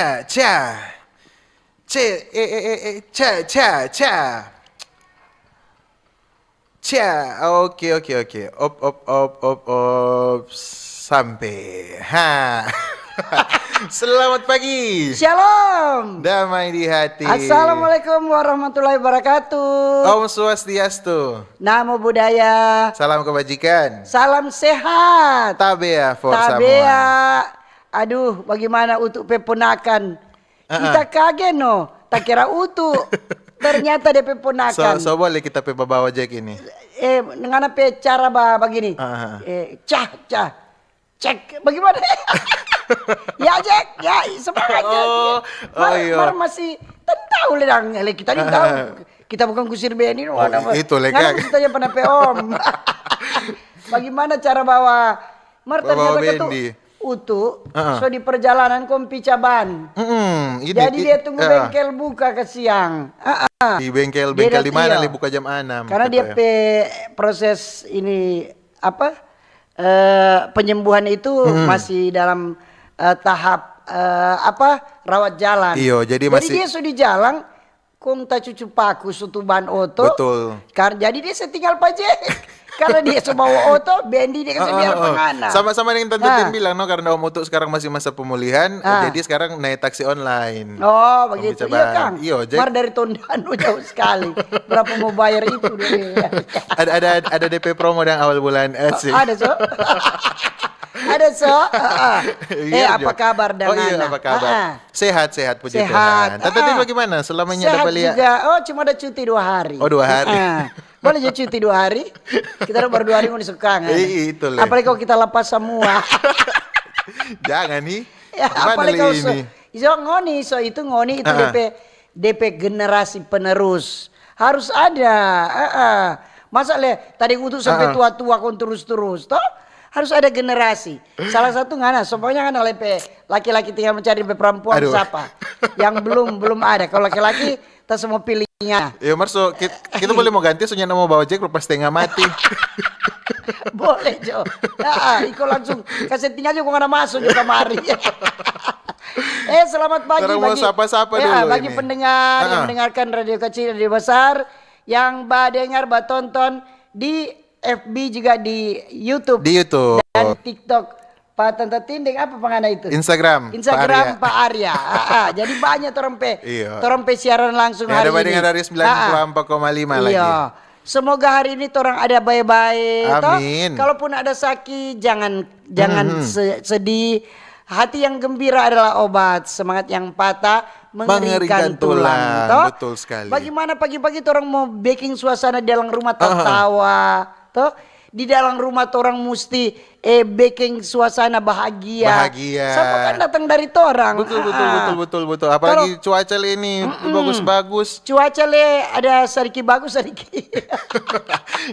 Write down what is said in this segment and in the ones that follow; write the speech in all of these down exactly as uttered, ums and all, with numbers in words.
Cha, cha. Che, eh, eh, eh, eh, cha, cha, cha. Cha, oke, oke, oke. Op, op, op, op, op. Sampe. Ha. Selamat pagi. Shalom. Damai di hati. Assalamualaikum warahmatullahi wabarakatuh. Om Swastiastu. Namo Buddhaya. Salam kebajikan. Salam sehat. Tabea for Tabea. Samoa. Aduh, bagaimana Utu pe ponakan? Ah, Kita kage no, takira Utu. Ternyata dia pe So, ponakan. So boleh kita pe babawa Jack ini. Eh, ngana pe cara ba, bagini. Ah, ah. Eh, cah, cah. Cek, bagaimana? Ya, Jack, ya, semangat, Jack. Oh, Mar, oh, iya. Mar masih, kan tahu le dang, le, kita ni tahu. Kita bukan kusir Benny, no, Oh, ada apa? itu le, Ngana Kak. mesti tanya pada pe om. Bagaimana cara bawa? Mar Bawa ternyata katu Benny. Utu, Heeh. so di perjalanan kong pi caban. Mm-mm, ini Jadi di- dia tunggu ah. Bengkel buka kasiang. Ah, ah. Di bengkel, Dia bengkel dat-, di mana iya. Le buka jam enam? Karena dia Kata. Pe proses ini apa? Eh, penyembuhan itu Hmm. Masih dalam eh, tahap eh, apa? Rawat jalan. Iyo, jadi masih dia sudah jalan, kong tacucu paku sutu ban oto. Betul. Kar jadi dia setinggal pajek. Karena dia so bawa oto, Benny dia kasih biar pengana. Sama-sama dengan Tante Ah. Tin bilang, no, karena Om Utu sekarang masih masa pemulihan, Ah. jadi sekarang naik taksi online. Oh, begitu. Iya, Pembicaraan. Kang. Iyo, Jack. Mar dari Tondano jauh sekali. Berapa mau bayar itu deh? Ada ada ada D P promo dan awal bulan, asik. Ada, so? Ada, so? Heeh. Iya, Eh, apa Jack. kabar, Oh iya, Dangana? apa kabar? Heeh. Sehat, sehat, puji Sehat. Tuhan. Tante Tin Ah. bagaimana? Selamanya Sehat dapat lihat? Juga. Oh, cuma ada cuti dua hari. Oh, dua hari. Ah. Boleh jadi cuti dua hari. Kita ada baru dua hari mau disuka, kan? Eh, itu, Le. Apalagi kalau kita lepas semua. Jangan nih. Ya, Gimana apalagi Le kalau ini? so, iso ngoni, so itu ngoni itu Ah. D P, D P generasi penerus. Harus ada. Ah, ah. Masa le tadi utus sampai Ah. Tua-tua kong terus-terus, toh? Harus ada generasi. Salah satu ngana, supaya ngana lepe laki-laki tinggal mencari lepe perempuan Aduh. Siapa? Yang belum belum ada. Kalau laki-laki, kita semua pilihnya. Ya, Marso, kita, kita boleh mau ganti, soalnya mau bawa Jack, lepas setengah mati. Boleh, Jo. Nah, iko langsung kasih tinggal juga ngana masuk juga kemari. Eh, selamat pagi Sekarang mau bagi, sapa-sapa ya, dulu bagi ini. Pendengar yang Ah. mendengarkan Radio Kecil, Radio Besar, yang badengar, batonton di F B juga di YouTube. Di YouTube. Dan TikTok. Pak Tante Tin deng apa pangana itu? Instagram, Pak Instagram Arya. Pak Arya. Ah, ah. Jadi banyak torang pe, Iya. torang pe siaran langsung Ya, ada hari ini. Badengar dari Ah, ah. sembilan puluh empat koma lima lagi. Iya. Semoga hari ini torang ada bae-bae, toh. Amin. Kalaupun ada saki, jangan jangan Mhm. se- sedih. Hati yang gembira adalah obat, semangat yang patah mengerikan, Mengerikan tulang, tulang, toh. Betul sekali. Bagaimana pagi-pagi torang mau bikin suasana di dalam rumah Ah. tertawa, toh? Di dalam rumah torang musti eh bikin suasana bahagia. Bahagia. Semua kan datang dari torang. Betul, betul, Ah. betul, betul, betul. Apalagi cuaca le ini bagus-bagus. Cuaca le ada sedikit bagus, sedikit.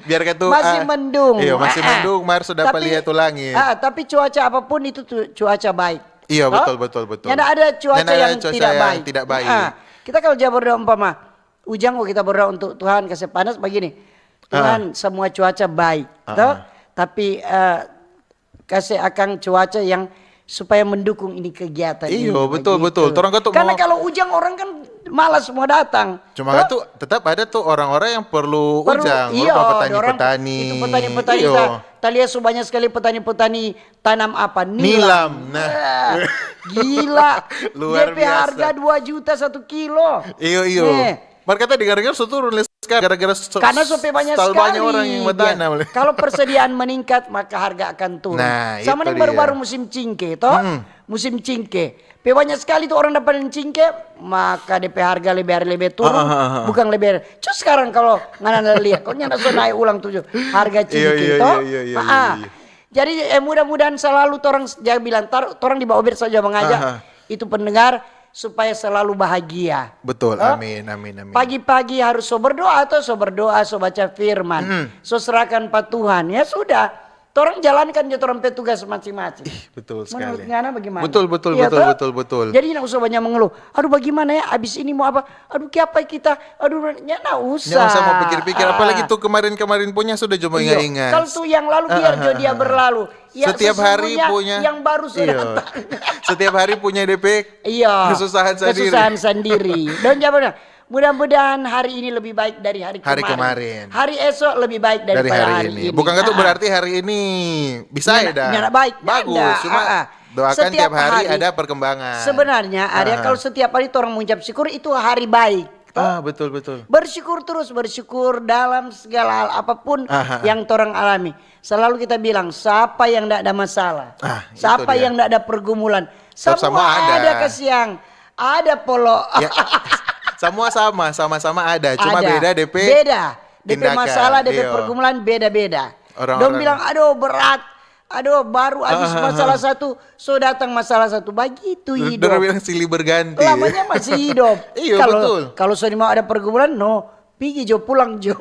Biar katu, Masih ah, mendung. Iya, masih Ah, ah. mendung, mar sudah Tapi, palihat tu langit. Ah, tapi cuaca apapun itu tu cuaca baik. Iya, Toh? betul, betul, betul. Nyanda ada cuaca Nyanda ada yang cuaca tidak yang baik. tidak baik. Ah, kita kalau ja berdoa umpama, ujang kok kita berdoa untuk Tuhan kasih panas begini. Tuhan, semua cuaca baik. Ah. Toh? Tapi eh, kasih akang cuaca yang supaya mendukung ini kegiatan ini, Iyo, betul, begitu. Betul. Torang katu Karena mau kalau ujang orang kan malas mau datang. Cuma Toh? Itu tetap ada tuh orang-orang yang perlu, Perlu, ujang, iyo, orang petani, dorang petani. Itu petani-petani Iyo. ta, ta lia so banyak sekali petani-petani tanam apa? Nilam, nah. Eh, gila. Luar D P biasa. Harga dua juta satu kilo. Iyo, iyo. Nih. Mar kata dengar-dengar so turun le sekarang gara-gara so, Karena so pe banyak terlalu sekali. Banyak orang yang Iya. Bertanam le. Kalau persediaan meningkat, maka harga akan turun. Nah, Sama itu yang baru-baru dia. Musim cingke, toh? Musim cingke. Pe banyak sekali tuh orang dapat cingke, maka D P harga lebih hari lebih turun, Ah, ah, ah, ah. Bukan lebih hari. Terus sekarang kalau ngana lihat, kok nyanda so naik ulang tuh harga cingke, Iya, iya, toh? Iya, iya, iya, Ah, ah. iya. Jadi eh, mudah-mudahan selalu torang ja bilang, tar, torang di bawah biar saja mengajak Ah, ah. Itu pendengar supaya selalu bahagia. Betul, Toh? Amin, amin, amin. Pagi-pagi harus so berdoa atau so berdoa, so baca firman, so serahkan pa Tuhan. Ya sudah, Torang jalankan jo torang pe tugas masing-masing. Ih, betul sekali. Menurut ngana bagaimana? Betul, betul, iya betul, toh? Betul, betul. Jadi nggak usah banyak mengeluh. Aduh, bagaimana ya? Abis ini mau apa? Aduh, kiapa kita? Aduh, nggak usah. Nggak usah mau pikir-pikir. Ah. Apalagi tuh kemarin-kemarin punya sudah cuma ingat-ingat. Kalau tuh yang lalu biar jo dia berlalu. Ya, setiap hari punya. Yang baru sudah iya. Datang. Setiap hari punya D P. Iya. Kesusahan sendiri. Kesusahan sendiri. Dan jawabnya, mudah-mudahan hari ini lebih baik dari hari, hari kemarin. Hari esok lebih baik dari hari, hari ini. Bukan itu berarti hari ini bisa ya dah. Nyana baik. Bagus, cuma ah, ah. Doakan setiap tiap hari, hari ada perkembangan. Sebenarnya, Arya, ah. Kalau setiap hari orang mengucap syukur itu hari baik. Ah, betul betul. Bersyukur terus, bersyukur dalam segala hal apapun ah, ah, yang orang alami. Selalu kita bilang, siapa yang tidak ada masalah, ah, siapa yang tidak ada pergumulan, semua, semua ada. Ada kasiang. Ada polo. Ya, semua sama, sama-sama ada. Cuma ada. Beda D P. Beda. D P masalah, D P pergumulan beda-beda. Dong bilang, aduh berat. Aduh, baru habis ah, masalah ah, satu, so datang masalah satu. Begitu hidup. Dong bilang silih berganti. Lamanya masih hidup. Iya, betul. Kalau so mau ada pergumulan, no. Pigi jo, pulang jo.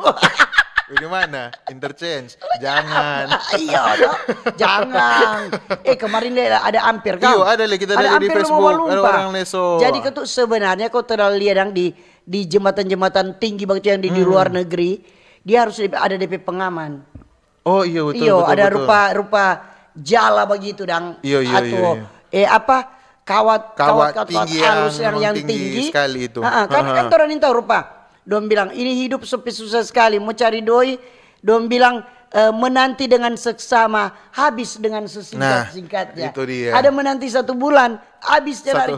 Bagaimana? Interchange? Jangan. Iya, no? Jangan. Eh, kemarin ada hampir kan? Iya, ada lagi kita ada di Facebook. Ada orang leso. Jadi itu sebenarnya kau terlalu lihat yang di di jembatan-jembatan tinggi begitu yang di, hmm. Di luar negeri, dia harus ada D P pengaman. Oh iya betul. Iyo, betul, ada betul. Rupa-rupa jala begitu dang. Iyo, iyo, atau, iyo, iyo. Eh apa kawat kawat kawat, kawat tinggi yang, yang tinggi, tinggi sekali itu. Ha, kan kan orang tahu rupa. Dong bilang ini hidup sepi susah sekali, mau cari doi. Dong bilang eh, menanti dengan seksama, habis dengan sesingkat-singkatnya. Nah, itu dia. Ada menanti satu bulan, habis cari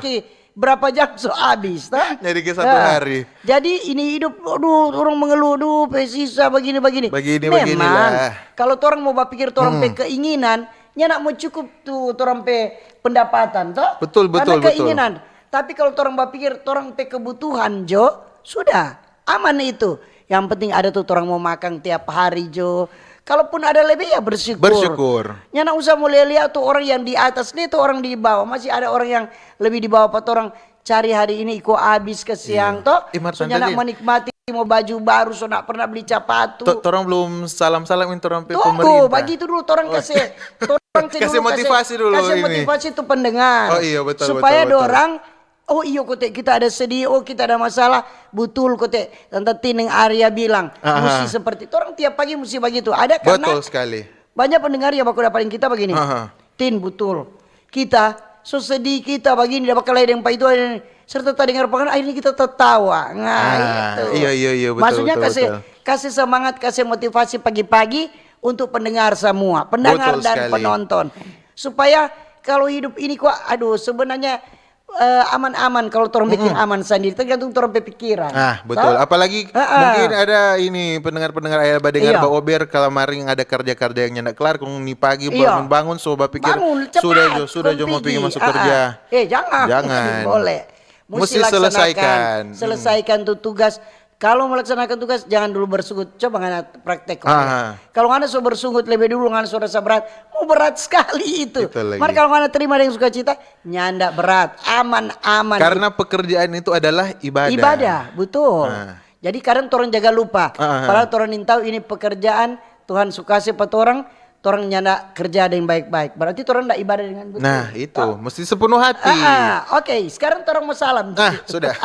berapa jam so habis toh. Jadi ke satu hari. Jadi ini hidup, aduh, orang mengeluh, aduh, pe sisa begini begini. Begini begini. Memang kalau orang mau berpikir orang pe keinginan, nyana mau cukup tu orang pe pendapatan toh. Betul betul. Karena keinginan. Tapi kalau orang berpikir orang pe kebutuhan jo, sudah aman itu. Yang penting ada tu orang mau makan tiap hari jo. Kalaupun ada lebih ya bersyukur. Bersyukur. Nyana usah mau lia-lia tu orang yang di atas ni tu orang di bawah. Masih ada orang yang lebih di bawah pa orang cari hari ini iko abis ke siang to. So nyana menikmati mau baju baru, so nak pernah beli capatu. To, torang belum salam-salam ini torang pe pemerintah. Tunggu, bagitu dulu torang kase, torang kase motivasi dulu, kase motivasi tu pendengar. Oh iya betul. Supaya dorang Oh iyo kote, kita ada sedih, oh kita ada masalah. Butul kote, Tanta Tin deng Arya bilang, musti seperti itu. Orang tiap pagi musti bagitu. Ada karena betul sekali. Banyak pendengar yang baku dapatin kita begini. Tin, butul. Kita so sedih kita begini, dapa kalai deng pa itu, serta tadengar pengen akhirnya kita tertawa. Nah, itu. Iya, iya, iya, betul. Maksudnya betul, kasih betul. Kasih semangat, kasih motivasi pagi-pagi untuk pendengar semua, pendengar betul dan sekali. Penonton. Supaya kalau hidup ini kok, aduh, sebenarnya eh, aman-aman kalau torang bikin aman sandiri, tergantung torang pe pikiran. Ah, betul. Toh? Apalagi mungkin ada ini pendengar-pendengar ayah badengar iya. Baober kalau maring ada kerja-kerja yang nyanda kelar, kong ni pagi iya. Bangun-bangun so bapikir bangun, cepat, sudah jo, sudah jo mau pergi masuk ah, kerja. Ah. Eh, jangan. Jangan. Boleh. Mesti, mesti selesaikan. Selesaikan tu tugas. Kalau melaksanakan tugas, jangan dulu bersungut. Coba ngana praktek. Kalau ngana so bersungut lebih dulu, ngana so rasa berat, mau berat sekali itu. Mar kalau ngana terima dengan sukacita, nyanda berat, aman-aman. Karena pekerjaan itu adalah ibadah. Ibadah, betul. Jadi kadang torang jaga lupa. Padahal torang nintau ini pekerjaan Tuhan sukase pa torang, torang nyanda kerja deng baik-baik. Berarti torang nda ibadah dengan betul. Nah, itu. Mesti sepenuh hati. Ah, ah, Oke, okay. Sekarang torang mau salam. Ah, sudah.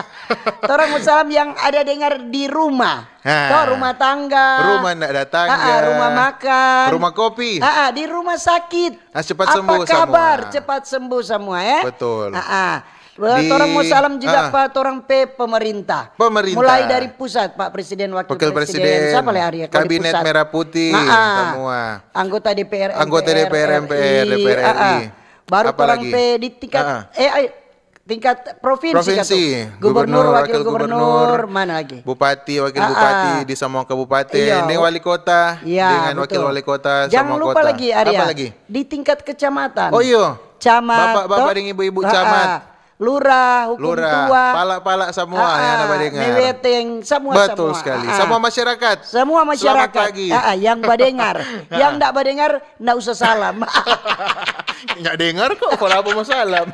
Torang mau salam yang ada dengar di rumah. Ah. Toh, rumah tangga. Rumah nda ada tangga. Ah, ah, rumah makan. Rumah kopi. Ah, ah, di rumah sakit. Ah, cepat sembuh semua. Apa kabar? Cepat sembuh semua, ya. Betul. Ah, ah. Di, torang mau salam juga ah. Pa torang pe pemerintah. Pemerintah. Mulai dari pusat, Pak Presiden, Wakil, Wakil Presiden, Presiden, siapa le Arya? Kabinet Merah Putih, ah, ah. Semua. Anggota D P R, anggota D P R, M P R, D P R R I. Ah, ah. Baru torang pe di tingkat, ah, ah. Eh, tingkat provinsi, provinsi. Gubernur, wakil gubernur, mana lagi? Bupati, wakil ah, ah. Bupati di semua kabupaten, iya. Dengan wali kota, iya, dengan betul. Wakil wali kota, jangan lupa kota. Lagi, Arya. Apa lagi? Di tingkat kecamatan. Oh iyo. Camat. Bapak-bapak deng ibu-ibu camat. Lurah, hukum lurah, tua, pala-pala semua ah, yang ada badengar. Meweteng, semua. Betul semua. Sekali. Ah, semua masyarakat. Semua masyarakat. Selamat pagi. Ah, yang badengar. Yang ndak badengar, ndak usah salam. Nggak dengar kok, kalau apa mau salam?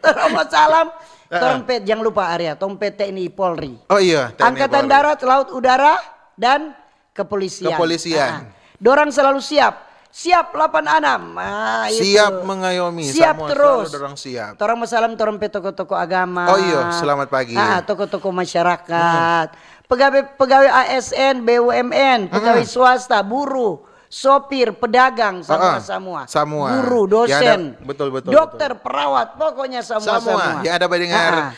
Kalau mau salam, ah. Tong pe, jangan lupa Arya, tong pe T N I Polri. Oh iya, T N I Angkatan Polri. Darat, laut, udara, dan Kepolisian. Kepolisian. Ah, dorang selalu siap. Siap delapan enam. Ah, itu. Siap mengayomi. Siap Samua terus. Selalu dorang siap. Torang mo salam torang pe toko-toko agama. Oh iyo, selamat pagi. Ah, toko-toko masyarakat. Pegawai pegawai A S N, B U M N, pegawai swasta, buruh, sopir, pedagang, samua Ah, samua. samua. Guru, Ya, ada- dosen, betul, betul, dokter, perawat, pokoknya samua Samua. samua. Yang ada badengar Ah.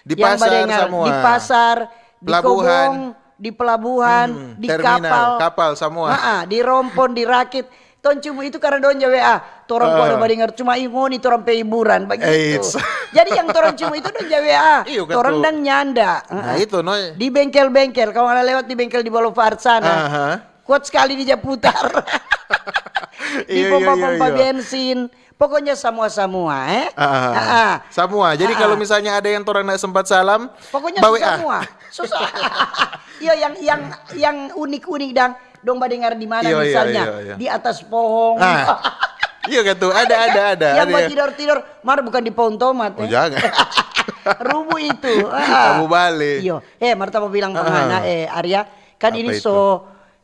di Yang pasar, badengar samua. Di pasar, di Pelabuhan. kobong, di pelabuhan, Hmm, di terminal, kapal, kapal, samua. Ah, ah, di rompon, di rakit. Tong cuma itu karena dong ja W A. Torang kok ada badengar cuma ih ngoni torang pe hiburan begitu. Eits. Jadi yang torang cuma itu dong ja W A. Iyo, Torang katu. Dang nyanda. Nah, Heeh. itu, no. Di bengkel-bengkel, kalau ada lewat di bengkel di Boulevard sana. Aha. Kuat sekali di Japutar. Di Iya, iya, pompa-pompa iya, iya. Bensin. Pokoknya samua-samua, eh. Ah, ah, ah. Ah. Samua. Jadi Ah, kalau ah. misalnya ada yang torang nggak sempat salam, Pokoknya bawa W A. Semua. Susah. Iya, yang yang yang unik-unik dang. Dong badengar di mana Iya, iya, misalnya? Iya, iya. Di atas pohon. Ah. Iya kan tuh, ada, ada, ada. Yang ada mau yang- tidur-tidur, mar bukan di pohon tomat, Oh, eh. Jangan. Rubu itu. Ah. Abu bale. Iyo. Eh, mar ta mau bilang Ah. kemana, eh, Arya? Kan Apa ini itu? So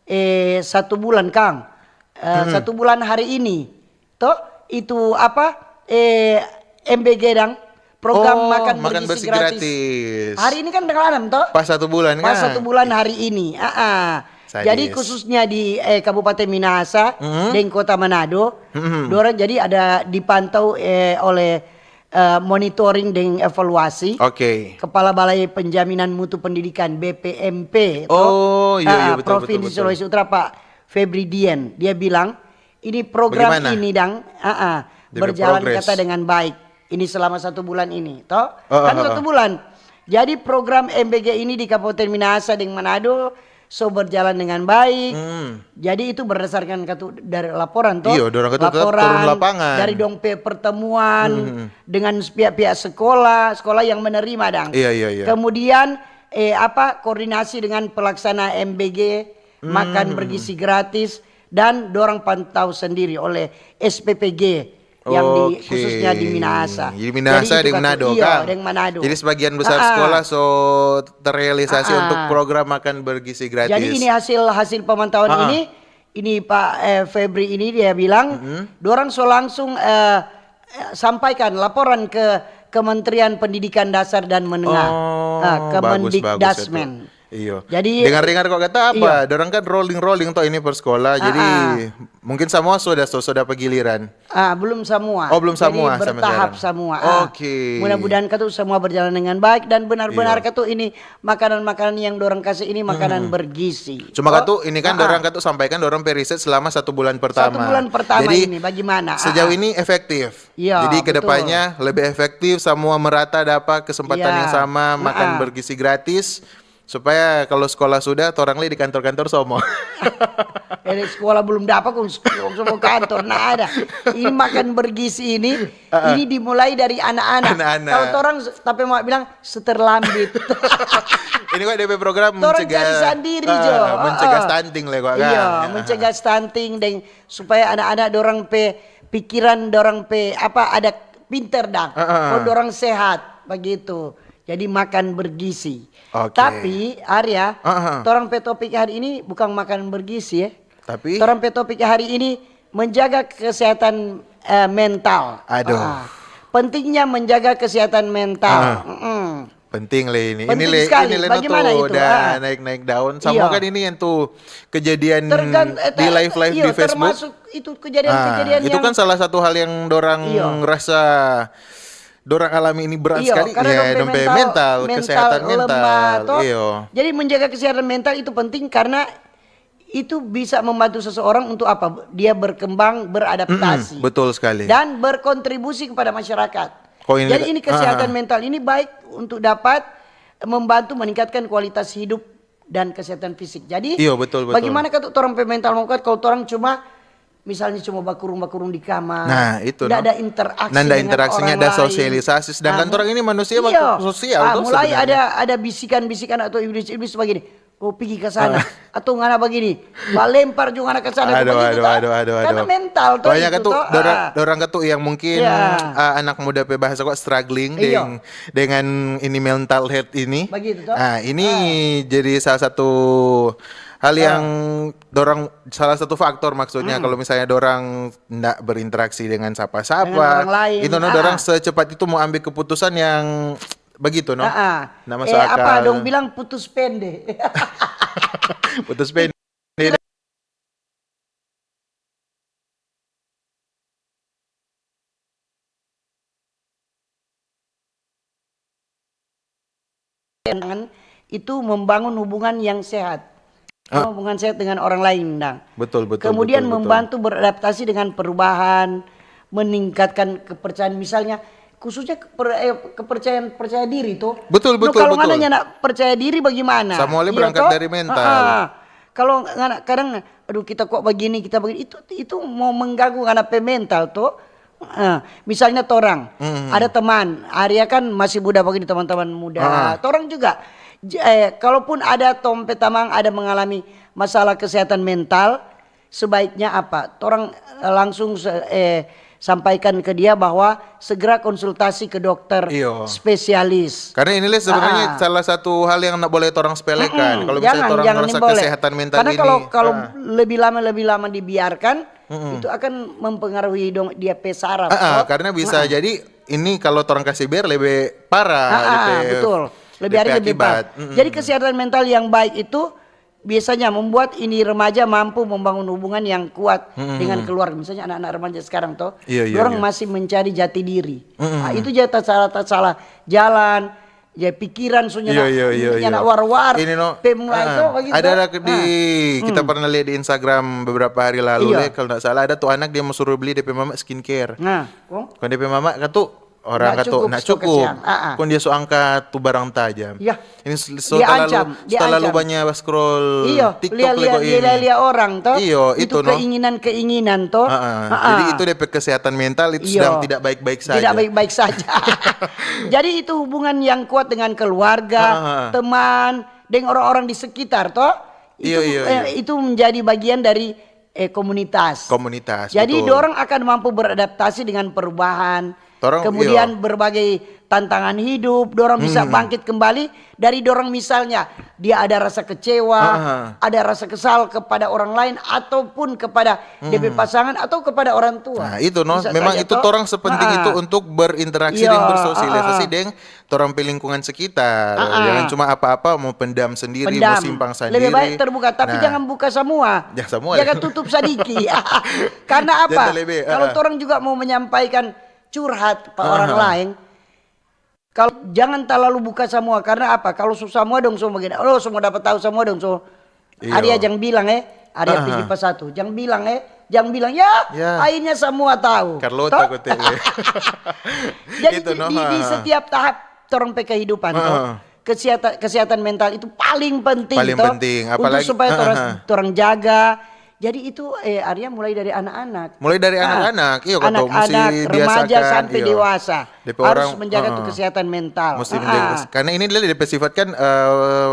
eh satu bulan, Kang. Eh, Satu bulan hari ini. Toh, itu apa? Eh, M B G dang. Program Oh, makan, makan bergizi bersih gratis. gratis. Hari ini kan tanggal enam, toh? Pas satu bulan Pas kan? Satu bulan hari ini. Ah, ah. Sadis. Jadi khususnya di eh, Kabupaten Minahasa Mhm. deng Kota Manado, Mhm. dorang jadi ada dipantau eh, oleh eh, monitoring deng evaluasi. Oke. Kepala Balai Penjaminan Mutu Pendidikan B P M P, toh? Oh, iya, iya, Ah, betul, Provinsi betul, betul. Sulawesi Utara, Pak Febri Dian. Dia bilang, ini program Bagaimana? Ini dang, ah, ah, Dia berjalan progres. Kata dengan baik. Ini selama satu bulan ini, toh? Ah, Kan ah, satu ah. Bulan. Jadi program M B G ini di Kabupaten Minahasa deng Manado so berjalan dengan baik. Hmm. Jadi itu berdasarkan katu dari laporan, toh? Iya, dorang katu tetap Laporan turun lapangan. Dari dong pe pertemuan Hmm. dengan pihak-pihak sekolah, sekolah yang menerima dang. Iya, iya, iya. Kemudian eh apa koordinasi dengan pelaksana M B G, makan Hmm. Bergizi gratis dan dorang pantau sendiri oleh S P P G yang di Oke. khususnya di Minahasa. Di Minahasa, Jadi itu di katu. Manado, Iya, kan? Deng Manado. Jadi sebagian besar Ah, ah. Sekolah so terrealisasi Ah, ah. Untuk program makan bergizi gratis. Jadi ini hasil hasil pemantauan Ah, ah. Ini, ini Pak eh, Febri ini dia bilang, Mm-mm. Dorang so langsung eh, eh, sampaikan laporan ke Kementerian Pendidikan Dasar dan Menengah, Oh, eh, bagus, bagus Kemendikdasmen. Itu. Iyo. Jadi Dengar-dengar kok kata apa? Iya. Dorang kan rolling-rolling toh ini per sekolah. Jadi Ah, mungkin samua sudah sudah pagiliran. Ah, belum samua. Oh, belum samua Jadi sampai bertahap sekarang. Samua. Ah. Oke. Mudah-mudahan katu semua berjalan dengan baik dan benar-benar Iya. Katu ini makanan-makanan yang dorang kasih ini makanan bergizi. Cuma Toh? Katu ini kan Ah, ah. Dorang Katu sampaikan dorang pe riset selama satu bulan pertama. Satu bulan pertama Jadi, ini bagaimana? Sejauh Ah, ah. ini efektif. Iya, Jadi betul. Kedepannya lebih efektif, semua merata dapat kesempatan Iya. yang sama, makan Ah, ah. Bergizi gratis, supaya kalau sekolah sudah, torang lei di kantor-kantor somo. Eh, sekolah belum dapat kong semua kantor, nah ada. Ini makan bergizi ini, ini dimulai dari anak-anak. Anak-anak. Kalau torang tapi mau bilang seterlambit. Ini kok D P program Torang mencegah cari sandiri ah, jo. mencegah Ah, ah. Stunting lah kok Iya, kan. mencegah stunting dan supaya anak-anak dorang pe pikiran dorang pe apa ada pinter dang. Ah, ah. Oh, dorang sehat begitu. Jadi makan bergizi. Oke. Tapi Arya, Ah, ah. Torang pe topik hari ini bukan makan bergizi ya. Tapi Torang pe topik hari ini menjaga kesehatan eh, mental. Aduh. Ah. Pentingnya menjaga kesehatan mental. Ah. Mm-mm. Penting le ini. Penting ini le, sekali. Ini le Bagaimana tuh itu? Udah Ah. Naik-naik daun. Sama Iya. Kan ini yang tuh kejadian Tergan- eh, di ter- live-live iya, di Facebook. Termasuk itu kejadian-kejadian Ah, itu yang kan salah satu hal yang dorang Iya. Rasa dorang alami ini berat Iya, sekali. Karena Ya, dong pe dong pe mental, mental, mental kesehatan lemah, mental. Toh. Iyo. Jadi menjaga kesehatan mental itu penting karena itu bisa membantu seseorang untuk apa? Dia berkembang, beradaptasi. Mm-mm, betul sekali. Dan berkontribusi kepada masyarakat. Kok ini Jadi kita- ini kesehatan ah. Mental ini baik untuk dapat membantu meningkatkan kualitas hidup dan kesehatan fisik. Jadi Iya, betul, betul. Bagaimana katu orang pe mental mau kuat kalau orang cuma misalnya cuma bakurung-bakurung di kamar. Nah, itu, Nggak no. ada interaksi Nanda dengan interaksi, orang nggak ada lain. Sosialisasi. Sedangkan Ah, orang ini manusia iya. waktu sosial Ah, tuh mulai sebenarnya. Ada ada bisikan-bisikan atau iblis-iblis begini. Kau pergi ke sana atau ngana begini, balempar juga ngana ke sana. Aduh, Begitu, aduh, toh? aduh, aduh, Karena aduh. Mental tuh Banyak itu, katu toh. Dorang, Ah. Dorang katu yang mungkin Ya. ah, anak muda pe bahasa kok struggling Iya. deng, dengan ini mental health ini. Begitu, toh. Ah, ini jadi salah satu hal yang dorang, salah satu faktor maksudnya, kalau misalnya dorang ndak berinteraksi dengan sapa-sapa, Dengan orang lain, itu no, ah. Dorang secepat itu mau ambil keputusan yang begitu, no? Ah, ah. Ndak masuk Eh, akal. Apa dong bilang putus pende? Putus pende. Itu membangun hubungan yang sehat. Ah. Hubungan sehat dengan orang lain, dang. Betul, betul, Kemudian betul, betul. Membantu beradaptasi dengan perubahan, meningkatkan kepercayaan, misalnya khususnya keper- eh, kepercayaan percaya diri tuh. Betul, No, betul, kalau betul. Ngana nyanda percaya diri bagaimana? Samua lei Iya berangkat toh? dari mental. Ah, ah. Kalau ngana kadang, aduh, kita kok begini, kita begini, itu itu mau mengganggu ngana pe mental tuh. Ah, misalnya torang Hmm. Ada teman, Arya kan masih muda begini, teman-teman muda. Ah. Torang juga j- eh, kalaupun ada tong pe tamang ada mengalami masalah kesehatan mental, sebaiknya apa? Torang eh, langsung se- eh, sampaikan ke dia bahwa segera konsultasi ke dokter Iyo. spesialis. Karena ini lei sebenarnya Ah. salah satu hal yang ndak boleh orang sepelekan. Mm-mm, Kalau misalnya jangan, orang jangan merasa boleh. Kesehatan mental Karena ini, kalau kalau ah. lebih lama lebih lama dibiarkan, Mm-mm. Itu akan mempengaruhi dong dia pe saraf. Ah, ah, Toh? karena bisa Ah, ah. Jadi ini kalau orang kasih biar lebih parah, Ah, ah, depe, betul. Lebih depe hari lebih akibat. Parah. Mm-mm. Jadi kesehatan mental yang baik itu biasanya membuat ini remaja mampu membangun hubungan yang kuat Mm-mm. Dengan keluarga. Misalnya anak-anak remaja sekarang toh, Iya, iya, orang iya. Masih mencari jati diri. Mm-mm. Ah, itu jadi tak salah tak salah jalan, ya pikiran sunya Iya, nak, iya, iya, sunya iya. nak war-war, Ini no, pe mulai ah, toh begitu. Ada, ada di Ah. kita pernah lihat di Instagram beberapa hari lalu Iya. Lei, kalau nggak salah ada tuh anak dia mau suruh beli depe mama skincare. Nah, kong? Kong depe mama katu orang Nggak katu cukup, nggak so cukup. kasihan. Ah, ah. Kong dia so angka tu barang tajam. Ya. Ini sel- so Dia terlalu ancam, dia terlalu ancam. Banyak scroll Iyo, TikTok lego lia-lia, ini. lia-lia orang toh. Iyo, itu, no. Keinginan-keinginan toh. Ah, ah. Ah, ah. Jadi itu depe kesehatan mental itu Iyo. Sedang tidak baik-baik saja. Tidak baik-baik saja. Jadi itu hubungan yang kuat dengan keluarga, Ah, ah. Teman, dengan orang-orang di sekitar toh. Itu, Iyo, iyo, eh, iyo. Itu menjadi bagian dari eh, komunitas. Komunitas, Jadi betul. Dorang akan mampu beradaptasi dengan perubahan. Dorang, Kemudian iyo. Berbagai tantangan hidup, dorang bisa Hmm. Bangkit kembali dari dorang misalnya dia ada rasa kecewa, Ah. Ada rasa kesal kepada orang lain ataupun kepada depe pasangan atau kepada orang tua. Nah, itu no, Bisa memang saja itu toh. Torang sepenting Ah. itu untuk berinteraksi Iya, dan bersosialisasi ah, ah. Deng torang pe lingkungan sekitar. Ah, ah. Jangan cuma apa-apa mau pendam sendiri, Pendam. Mau simpang sendiri. Lebih baik terbuka, tapi Nah. Jangan buka semua. Jangan semua, Jangan ya. Tutup sadiki. Karena apa? Jangan terlebih, Kalau ah, ah. Torang juga mau menyampaikan curhat pa Ah, orang ah. lain, kalau jangan terlalu buka semua. Karena apa? Kalau su semua dong so begini, oh semua dapat tahu semua dong so. Iyo. Ada yang bilang eh, ada yang Ah, pergi ah. Pas satu, yang bilang eh, yang bilang ya, Ya. Akhirnya semua tahu. Carlota Toh? Kote, ya. Jadi Itu, di, no, di, di ha, ha. Setiap tahap torang pe kehidupan, Ha, toh, ha. Kesehatan, kesehatan mental itu paling penting, Paling toh, penting, untuk apalagi, supaya ha, torang, ha. Torang jaga. Jadi itu eh, Arya mulai dari anak-anak. Mulai dari Ah, anak-anak, iyo, kata anak-anak, mesti remaja biasakan, sampai iyo. dewasa Depe harus orang, menjaga heeh. Tuh kesehatan mental. Mesti Ah, menjaga ah. Kes-, karena ini dia depe sifat kan eh,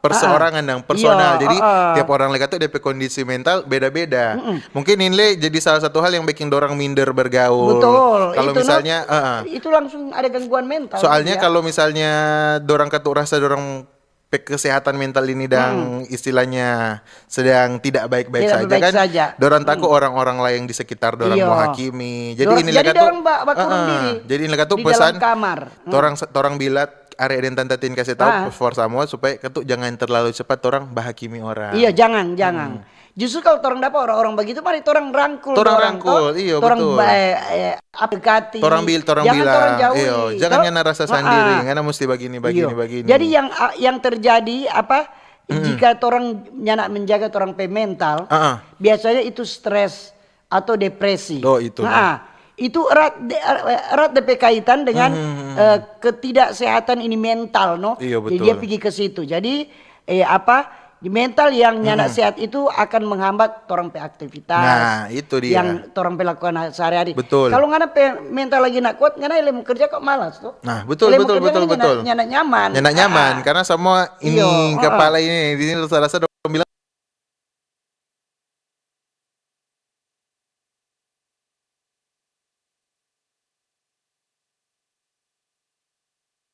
perseorangan yang personal. Iya, Jadi heeh. Tiap orang lagi tuh depe kondisi mental beda-beda. Mungkin ini le jadi salah satu hal yang bikin dorang minder bergaul. Betul. Kalau Itu no- misalnya, heeh. Itu langsung ada gangguan mental. Soalnya Ya. Kalau misalnya dorang katu rasa dorang pe-, kesehatan mental ini dang istilahnya sedang tidak baik-baik Tidak saja baik-baik kan, saja. Dorang takut orang-orang lain di sekitar dorang Iya. Mau hakimi. Jadi Dorang- ini jadi lagi tuh, dorang ba-, bakurung heeh. Diri Jadi ini lagi tuh di pesan dalam kamar. Torang torang bilang are dan tante tin kasih tahu Ah. For semua supaya katu jangan terlalu cepat torang bahakimi orang. Iya, jangan, jangan. Justru kalau torang dapat orang-orang begitu, mari torang rangkul. Torang Dorang, rangkul, toh. Iyo, Torang betul. Ba-, eh, eh, dekati. Torang bil, torang Jangan bilang, torang jauhi, iyo, jangan toh? Ngana rasa Ha-a. Sandiri, Ngana mesti bagini, bagini, Iyo. bagini. Jadi yang ah, yang terjadi apa? Jika torang nyanda menjaga torang pe mental, Ah, ah. Biasanya itu stres atau depresi. Oh, itu, Nah, itu erat de- erat depe kaitan dengan eh, ketidaksehatan ini mental, no. Iyo, Jadi betul. Dia pergi ke situ. Jadi eh apa di mental yang nyanda sehat itu akan menghambat torang pe aktivitas. Nah, itu dia. Yang torang pe lakukan sehari-hari. Betul. Kalau ngana pe mental lagi nak kuat, ngana ele mau kerja kok malas tuh. Nah, betul, Ele mau betul, kerja betul, lagi betul. Nyanda, nyanda nyaman. Nyanda nyaman Ah. Karena semua ini Iyo, kepala ini, ini rasa-rasa dorang bilang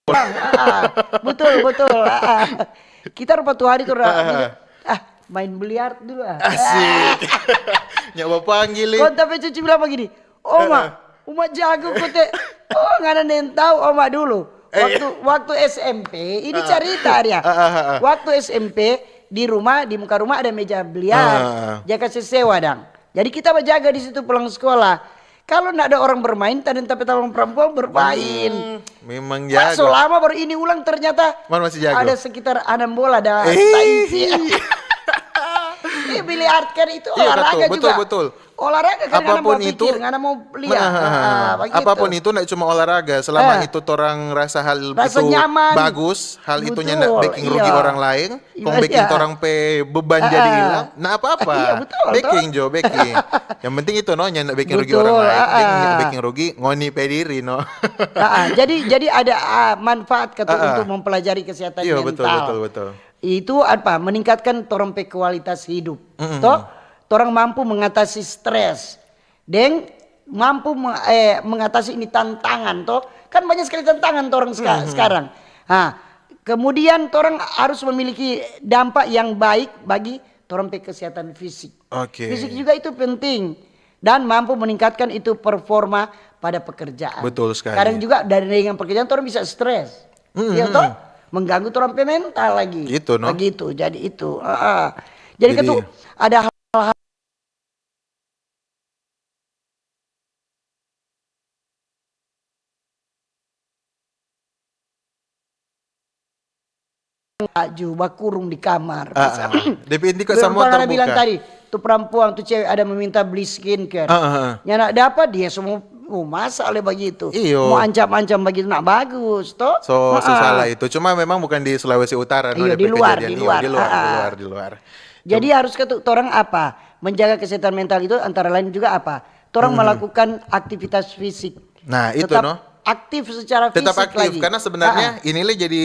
Ah, betul, betul. Ah, ah. Kita rupa tuh hari tuh ra- Ah, ah. Ah, Main biliar dulu ah. Asik. Nyak bapanggil, eh. Kong tapi cucu bilang begini, "Oma, Uma jago kote." Oh, ngana nentau Oma dulu. Eh. Waktu waktu S M P, ini cerita dia. Ah, ah, ah, ah. Waktu S M P di rumah, di muka rumah ada meja biliar. Ah. Dia kasih sewa dang. Jadi kita bajaga di situ pulang sekolah. Kalau ndak ada orang bermain, tadi tapi tolong perempuan bermain. Hmm, memang Wah, so jago. Lama baru ini ulang, ternyata Mar masih jago. Ada sekitar enam bola ada Eh. kita isi. Ini biliar kan itu Iya, olahraga betul, betul, juga. Betul. Olahraga kan ngana Apapun mau itu, pikir, ngana mau lihat. Nah, Ah, begitu. Apapun itu ndak cuma olahraga, selama Ah. Itu orang rasa hal Rasa itu nyaman. Bagus, hal itu Betul, ndak bikin rugi iya. Orang lain, Iya, kong bikin iya. Orang pe beban jadi Ah. Hilang, ndak apa-apa. Iya, betul, Beking toh. Jo, beking. Yang penting itu no, ndak bikin rugi Betul, orang lain, deng ah. Ndak bikin rugi ngoni pe diri no. Ah, ah. Jadi jadi ada ah, manfaat kata Ah, ah. Untuk mempelajari kesehatan Iya, mental. Betul, betul, betul. Itu apa? Meningkatkan torang pe kualitas hidup. Toh, torang mampu mengatasi stres. Deng mampu me- eh, mengatasi ini tantangan toh. Kan banyak sekali tantangan torang seka- sekarang. Nah, kemudian torang harus memiliki dampak yang baik bagi torang pe kesehatan fisik. Oke. Fisik juga itu penting dan mampu meningkatkan itu performa pada pekerjaan. Betul sekali. Kadang juga dari dengan pekerjaan torang bisa stres. Iya toh? Mengganggu torang pe mental lagi. Itu, no? Begitu. Jadi itu. Heeh. Jadi, Jadi ketu ada hal-hal baju bakurung di kamar. Ah, ah. Depe inti kok Biar semua rupa ngana terbuka. Bilang tadi, tu perempuan, tu cewek ada meminta beli skincare. Ah, ah, ah. Nyanda dapat dia semua mau masak oleh begitu. Iyo. Mau ancam-ancam begitu, nak bagus toh. So, so Ah, ah. Salah itu. Cuma memang bukan di Sulawesi Utara, no, Iyo, depe di luar, kejadian. di Iyo, luar. Di luar, Ah, di ah. luar, di luar. Jadi harus ke tu, torang apa? Menjaga kesehatan mental itu antara lain juga apa? Torang melakukan aktivitas fisik. Nah, itu, Tetap no. Aktif secara Tetap fisik aktif lagi. Karena sebenarnya Ah, ah. Ini le jadi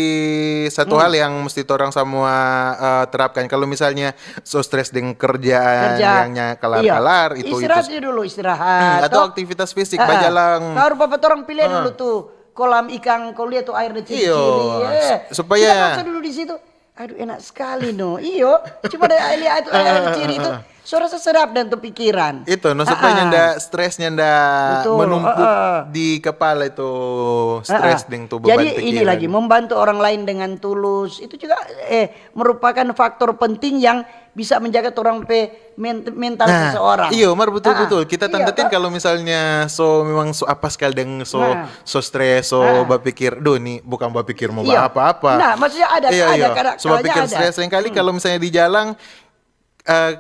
satu hal yang mesti orang semua eh, terapkan. Kalau misalnya so stres dengan kerjaan Kerja. Yang nya kalar-kalar Iya. Itu Istirahat itu aja dulu, istirahat. Hmm, atau toh. aktivitas fisik Ah, ah. Bajalang. Baru papa torang pilih dulu tuh kolam ikan, kalau lihat tuh airnya cili-cili. Iyo, Eh, supaya kita nggak usah dulu di situ. Aduh, enak sekali no. Iyo, cuma ada lihat tuh air cili itu. So rasa sedap dan tuh pikiran. Itu no supaya Ah, ah. Nyanda stresnya nda Betul, menumpuk ah, ah. Di kepala itu stres Ah, ah. Deng tuh beban Jadi pikiran. Ini lagi membantu orang lain dengan tulus itu juga eh merupakan faktor penting yang bisa menjaga orang pe men- mental Nah, seseorang. Iyo, mar betul Ah, ah. betul. Kita Iya, tandatin toh? Kalau misalnya so memang so apa sekali dengan so Nah. so stres, so Ah. Bapikir, duh ni bukan bapikir mau Iya. apa-apa. Nah, maksudnya ada, Iya, ada, iya. kada- So bapikir kalanya ada. Stres lain kali kalau misalnya di jalan eh,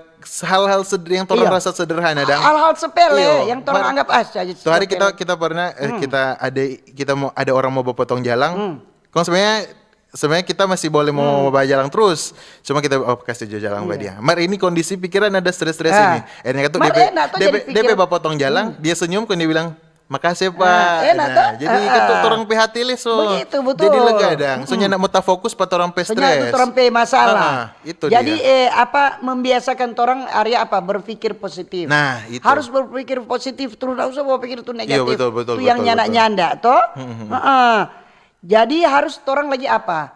hal-hal seder- yang orang Iya. Rasa sederhana dang. Hal-hal sepele Iyo, yang orang mar- Anggap ah saja Tuh hari sepele. kita kita pernah eh, kita ada kita mau ada orang mau berpotong jalang. Hmm. Kong sebenarnya sebenarnya kita masih boleh mau bawa jalang terus. Cuma kita oh, kasih jo jalang buat dia. Mar ini kondisi pikiran ada stres-stres Ah. Ini. Akhirnya tuh Mar DP enak tuh DP jadi DP pikiran. Bawa potong jalang, dia senyum kan dia bilang, "Makasih, Pak." Ah, enak Nah, tuh. jadi Ah, kita ah. Orang pe hati le so. Begitu, betul. Jadi lega dang. So nyanda mau ta fokus pa orang pe Ternyata stres. Itu orang pe masalah. Ah, ah, itu Jadi dia. Eh, apa membiasakan orang area apa berpikir positif. Nah, itu. Harus berpikir positif terus, nggak usah berpikir itu negatif. Iya, betul, betul, Itu yang betul, nyanda-nyanda toh. Heeh. Jadi harus orang lagi apa?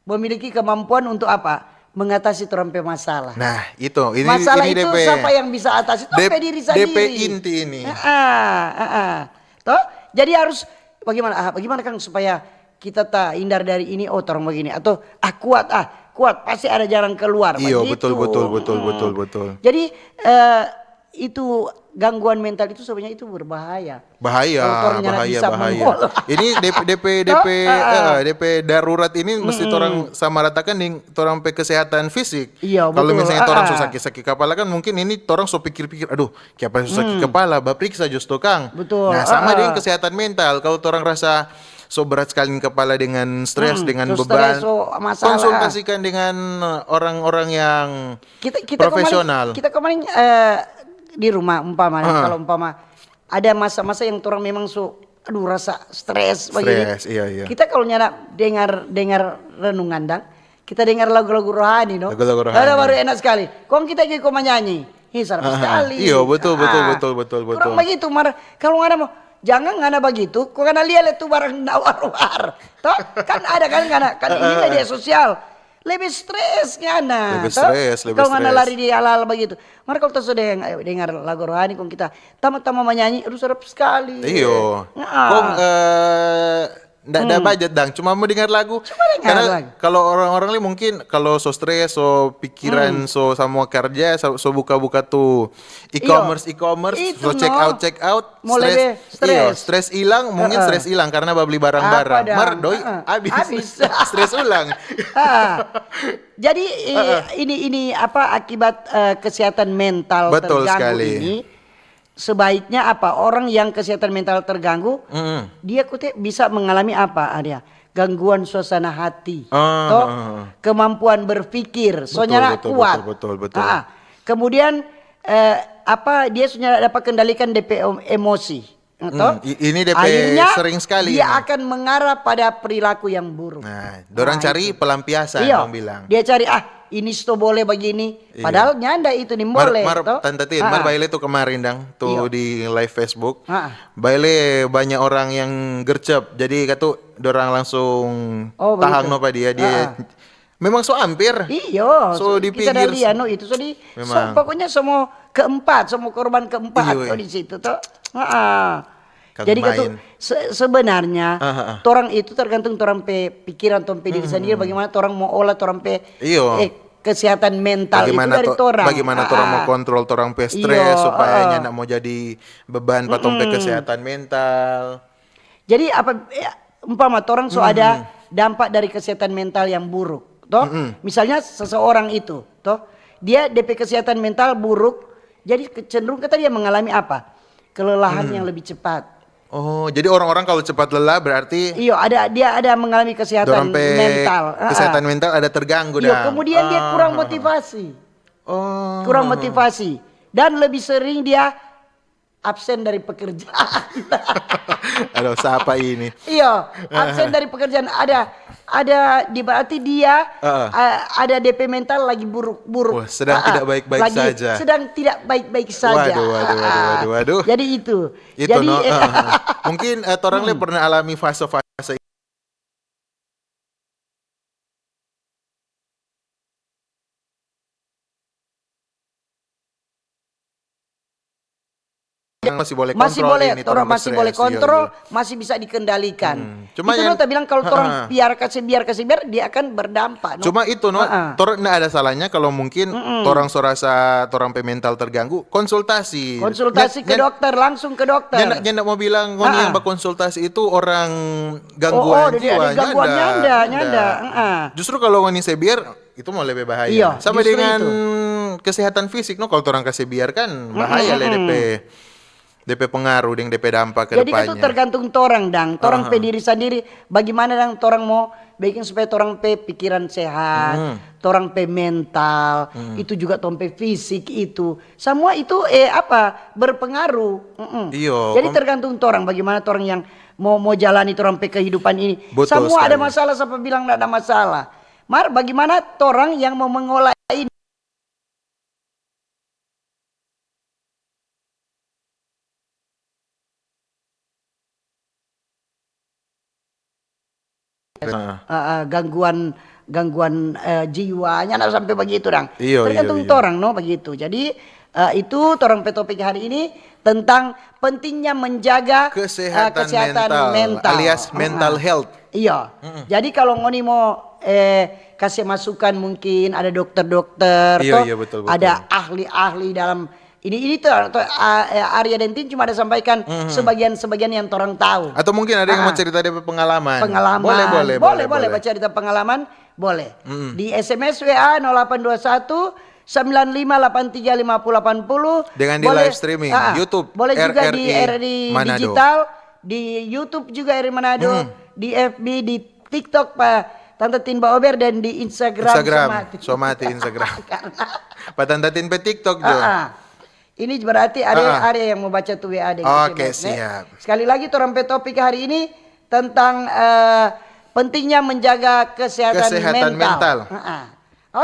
Memiliki kemampuan untuk apa? Mengatasi orang pe masalah. Nah, itu. Ini, Masalah ini itu DP, siapa yang bisa atasi? Itu DP, pe diri DP sendiri. Inti ini. Heeh, heeh. Toh? Jadi harus bagaimana ah, bagaimana Kang supaya kita ta hindar dari ini oh orang begini atau ah kuat ah kuat pasti ada jalan keluar. Iyo, Begitu. betul, betul, betul, Mm-mm. betul, betul. Jadi eh, itu gangguan mental itu sebenarnya itu berbahaya. Bahaya, Kalau orang nyanda bahaya, bisa bahaya. mengelola. Ini DP DP Toh? DP Ah, ah. eh, DP darurat ini mesti orang sama ratakan deng orang pe kesehatan fisik. Iya, Kalau betul. Misalnya orang Ah, so ah. Sakit-sakit kepala kan mungkin ini orang so pikir-pikir, aduh, kiapa so sakit kepala, baperiksa jo sto kang. Betul. Nah, sama Ah, dengan ah. Kesehatan mental. Kalau orang rasa so berat sekali kepala dengan stres, Hmm, dengan so beban, stres, so masalah. Konsultasikan dengan eh, orang-orang yang kita kita Profesional. Kemarin, kita kemarin eh, di rumah umpama Ah. Kalau umpama ada masa-masa yang orang memang so aduh rasa stres begini. Stres, iya, iya. Kita kalau nyanda dengar dengar renungan dang, kita dengar lagu-lagu rohani no. Lagu-lagu rohani. Ada baru enak sekali. Kong kita kayak kok menyanyi. Ih, serem Ah, sekali. iyo, betul, betul, Ah. betul, betul, betul. Kurang begitu, mar kalau ngana mau jangan ngana begitu, kok ngana lihat tu barang nawar-war. Toh, kan ada kan ngana kan ini media sosial. Lebe stres ngana, Lebe toh? stres, lebe Kalo ngana stres. Lari di hal-hal bagitu. Mar kalo ta so deng-, dengar lagu rohani kong kita tama-tama manyanyi, aduh sedap skali. Iyo. Nah. Kong eh ndak ada budget dang, cuma mau dengar lagu. Cuma dengar Karena lagu. Kalau orang-orang ni mungkin kalau so stres, so pikiran, so sama kerja, so, so buka-buka tu e-commerce, Iyo. E-commerce, Itu so check no. out, check out, Mau lebe Iyo, stres. Stres hilang, mungkin Heeh. Stres hilang karena beli barang-barang. Apa dang? Mar doi, Heeh. habis. Habis. Stres ulang. Ah. Jadi i- ini ini apa akibat eh, kesehatan mental Betul terganggu sekali. Ini sebaiknya apa orang yang kesehatan mental terganggu Mm-mm. Dia kute bisa mengalami apa Arya? Gangguan suasana hati, Ah, toh ah, ah. Kemampuan berpikir, soalnya betul, kuat. Betul, betul, betul. Ah, kemudian eh, apa dia sudah dapat kendalikan D P em- emosi, toh? Hmm, i- ini D P Akhirnya sering sekali dia ini. Akan mengarah pada perilaku yang buruk. Nah, dorang Nah, cari itu. Pelampiasan, Iyo, dong bilang. Dia cari ah ini sto boleh begini, Iya. Padahal nyanda itu ni Mar, boleh mar, toh. Tante Tin, Ah, mar ah. Baile tu kemarin dang, tu Iyo. Di live Facebook. Ah, ah. Baile banyak orang yang gercep, jadi katu dorang langsung Oh, tahang begitu. No pa dia, dia Ah, ah. Memang so hampir. Iyo, So di kita ada pinggir. Liano itu so di so, Memang. Pokoknya semua keempat, semua korban keempat Iyo, tuh iya. Di situ tuh. Ah, ah. Kang Jadi katu main. se- sebenarnya Ah, ah, ah. Torang itu tergantung torang pe pikiran, torang pe diri sendiri bagaimana torang mau olah torang pe Iyo. eh, kesehatan mental itu Bagaimana dari to- torang. bagaimana Ah, torang mau ah. Kontrol torang pe Iyo, stres supaya ah, ah. Nyanda mau jadi beban pa tong pe kesehatan mental. Jadi apa ya, umpama torang so ada dampak dari kesehatan mental yang buruk, toh? Misalnya seseorang itu, toh, dia D P kesehatan mental buruk, jadi kecenderung kata dia mengalami apa? Kelelahan yang lebih cepat. Oh, jadi orang-orang kalau cepat lelah berarti Iyo, ada dia ada mengalami kesehatan dorang pe mental. Ah, ah. Kesehatan mental ada terganggu Iyo, dang. Kemudian dia kurang Ah. Motivasi. Oh. Kurang motivasi dan lebih sering dia absen dari pekerjaan. Aduh, siapa ini? Iyo, absen dari pekerjaan ada ada di berarti dia Heeh. uh, ada D P mental lagi buruk-buruk. Wah, sedang Ah, ah. Tidak baik-baik Lagi saja. Sedang tidak baik-baik saja. Waduh, waduh, waduh, Ah, ah. Waduh, waduh. Jadi itu. Itu Jadi no. eh, Heeh. Mungkin eh, torang le pernah alami fase-fase yang masih boleh masih kontrol boleh ini, torang torang masih boleh stres, iyo, kontrol, iyo. Masih bisa dikendalikan. Hmm. Cuma Itu yang- no ta bilang kalau Ha, torang ha. Biar kasih biar kasih biar dia akan berdampak. No? Cuma itu no, Ha-ha. Torang nggak ada salahnya kalau mungkin torang so rasa torang pe mental terganggu, konsultasi. Konsultasi Nya- ke nya- dokter, langsung ke dokter. Nyanda, nyanda mau bilang ngoni Ha-ha. yang berkonsultasi itu orang Oh, gangguan oh, dia jiwa, ada gangguan nyanda, nyanda. Ha-ha. Justru kalau ngoni sebiar itu mau lebih bahaya. Iya, Sama justru dengan itu. Kesehatan fisik no, kalau torang kasih biar kan bahaya le depe depe pengaruh deng depe dampak ke Jadi kan itu depannya. Tergantung torang dang, torang pe diri sendiri. Bagaimana dang torang mau bikin supaya torang pe pikiran sehat, torang pe mental, itu juga torang pe fisik itu. Semua itu eh apa berpengaruh. Mm-mm. Iyo, Jadi kom- tergantung torang bagaimana torang yang mau mau jalani torang pe kehidupan ini. Betul Semua ada sekali. Masalah, siapa bilang nggak ada masalah? Mar, bagaimana torang yang mau mengolah ini? Nah, Eh, eh, gangguan gangguan eh, jiwanya nah sampai begitu dang. Iyo, Tergantung iyo, iyo. Torang no begitu. Jadi eh, itu torang pe topik hari ini tentang pentingnya menjaga eh, Kesehatan kesehatan mental, mental, alias mental Ah. Health. Iya. Jadi kalau ngoni mau eh kasih masukan mungkin ada dokter-dokter, Iya, toh, iya, betul, betul. Ada ahli-ahli dalam ini ini tuh, tuh, ah, eh, Arya dan Tin cuma ada sampaikan sebagian-sebagian yang torang tahu. Atau mungkin ada yang mau Ah. cerita dia pengalaman. Pengalaman. Boleh, boleh, boleh, boleh, boleh. Cerita pengalaman, boleh. Di S M S W A nol delapan dua satu sembilan lima delapan tiga lima puluh delapan puluh. Dengan di Boleh, live streaming, ah, YouTube, boleh juga di R R I R R I Manado. Digital, di YouTube juga R R I Manado, di F B, di TikTok pa Tante Tin Baober dan di Instagram. Instagram, Somati. Somati Instagram. Karena Pa Tante Tin pe TikTok jo. Ah, ah. Ini berarti ada Ah, ah. Ada yang mau baca tu W A deng Oke, S M S, ne? Siap. Sekali lagi torang pe topik hari ini tentang eh, pentingnya menjaga kesehatan, Kesehatan mental. Ah, ah.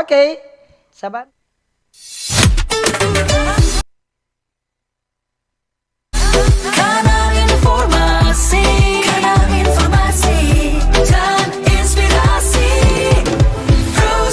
Oke. Sabar. Kanal informasi, kanal informasi dan inspirasi. Pro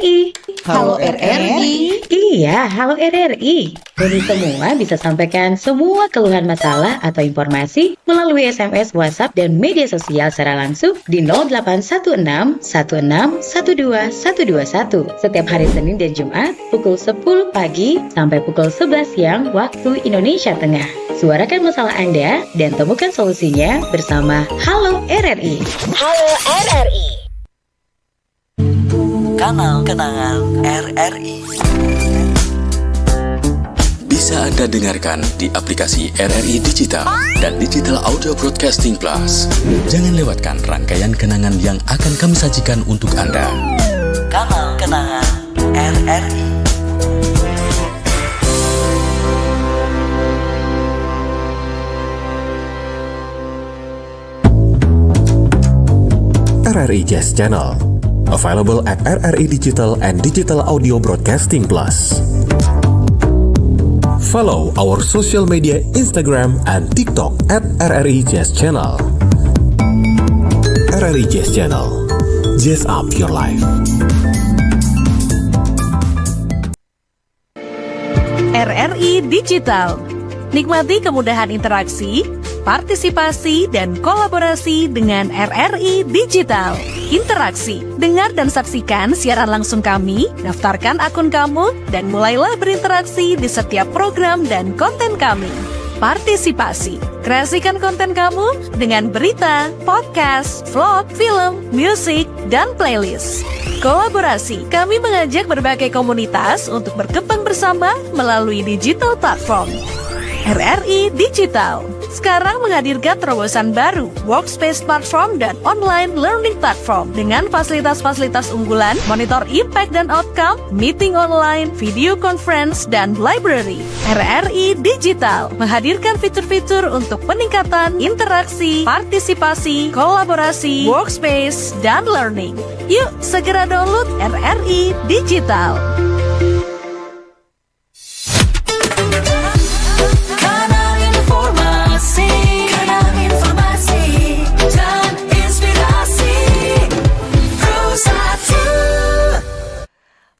I. Halo R R I. Iya, halo R R I. Kami semua bisa sampaikan semua keluhan masalah atau informasi melalui S M S, WhatsApp, dan media sosial secara langsung di nol delapan satu enam satu enam satu dua satu dua satu setiap hari Senin dan Jumat pukul sepuluh pagi sampai pukul sebelas siang waktu Indonesia Tengah. Suarakan masalah Anda dan temukan solusinya bersama Halo R R I. Halo R R I. Kanal Kenangan R R I. Bisa Anda dengarkan di aplikasi R R I Digital dan Digital Audio Broadcasting Plus. Jangan lewatkan rangkaian kenangan yang akan kami sajikan untuk Anda. Kanal Kenangan R R I. R R I Jazz Channel. Available at R R I Digital and Digital Audio Broadcasting Plus. Follow our social media Instagram and TikTok at R R I Jazz Channel. R R I Jazz Channel. Jazz up your life. R R I Digital. Nikmati kemudahan interaksi, partisipasi, dan kolaborasi dengan R R I Digital. Interaksi, dengar dan saksikan siaran langsung kami, daftarkan akun kamu, dan mulailah berinteraksi di setiap program dan konten kami. Partisipasi, kreasikan konten kamu dengan berita, podcast, vlog, film, musik, dan playlist. Kolaborasi, kami mengajak berbagai komunitas untuk berkembang bersama melalui digital platform. R R I Digital sekarang menghadirkan terobosan baru, workspace platform dan online learning platform dengan fasilitas-fasilitas unggulan, monitor impact dan outcome, meeting online, video conference, dan library. R R I Digital menghadirkan fitur-fitur untuk peningkatan interaksi, partisipasi, kolaborasi, workspace, dan learning. Yuk, segera download R R I Digital. Kanal informasi, kanal informasi, dan inspirasi. Pro satu.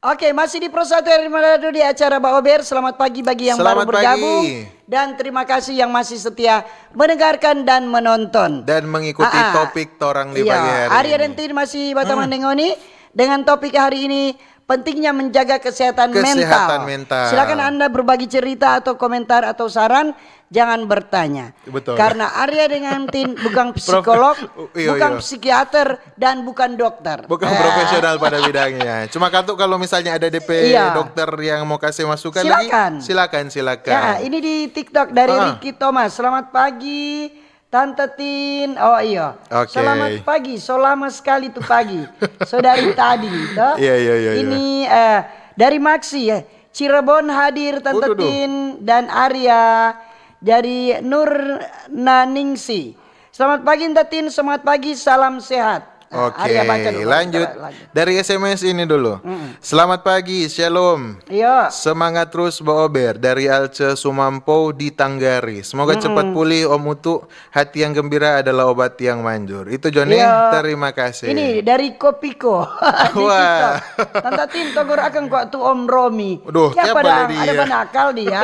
Oke, masih di Pro satu R R I Manado di acara Baober. Selamat pagi bagi yang baru bergabung. Selamat pagi. Dan terima kasih yang masih setia mendengarkan dan menonton. Dan mengikuti topik torang di pagi hari ini. Iya, Arya dan Tin masih batamang deng ngoni dengan topik hari ini, pentingnya menjaga kesehatan mental. Kesehatan mental. Silakan Anda berbagi cerita atau komentar atau saran, jangan bertanya. Betul. Karena Arya dengan Tin bukan psikolog, bukan psikiater, dan bukan dokter. Bukan profesional pada bidangnya. Cuma katu kalau misalnya ada D P dokter yang mau kasih masukan lagi, silakan, silakan. Ya, ini di TikTok dari Ricky Thomas. Selamat pagi, Tante Tin. Oh iya. Oke. Selamat pagi. So lama sekali tu pagi. So dari tadi, toh. Iya, iya, iya, iya. Ini, eh, dari Maxi, ya. Cirebon hadir, Tante Tin dan Arya. Dari Nur Naningsi. Selamat pagi, Tante Tin. Selamat pagi, salam sehat. Nah, Arya baca dulu, lanjut. Dari S M S ini dulu. Selamat pagi, shalom. Iya. Semangat terus, Baober. Dari Alce Sumampo di Tanggari. Semoga cepat pulih, Om Utu. Hati yang gembira adalah obat yang manjur. Itu, Joni. Iya. Terima kasih. Ini dari Kopiko. Di TikTok. Tanta Tin, togor akang kwa tu Om Romi. Aduh, kiapa dang? Ada banakal dia.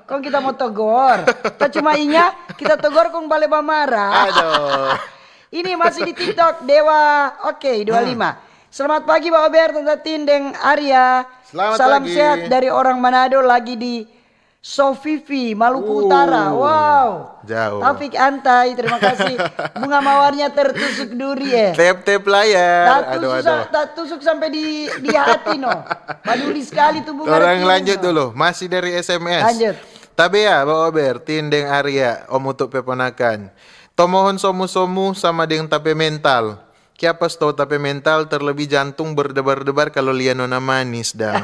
Kong kita mo togor. Ta cuma inga, kita togor kong bale bamara. Aduh. Ini masih di TikTok, Dewa. Oke, dua lima. Selamat pagi, Baober, Tanta Tin, deng Arya. Selamat pagi. Salam sehat dari orang Manado, lagi di Sofifi, Maluku Utara. Wow. Jauh. Taufik Antai, terima kasih. Bunga mawarnya tertusuk duri, eh. Tep-tep layar. Aduh, aduh. Tatusuk sampai di, di hati, no. Paduli sekali tu bunga. Orang lanjut dulu, masih dari S M S. Lanjut. Tabea, Baober, Tin deng Arya, Om Utu pe ponakan. Tomohon somu-somu sama deng ta pe mental. Kiapa stou ta pe mental, terlebih jantung berdebar-debar kalau lia nona manis dang.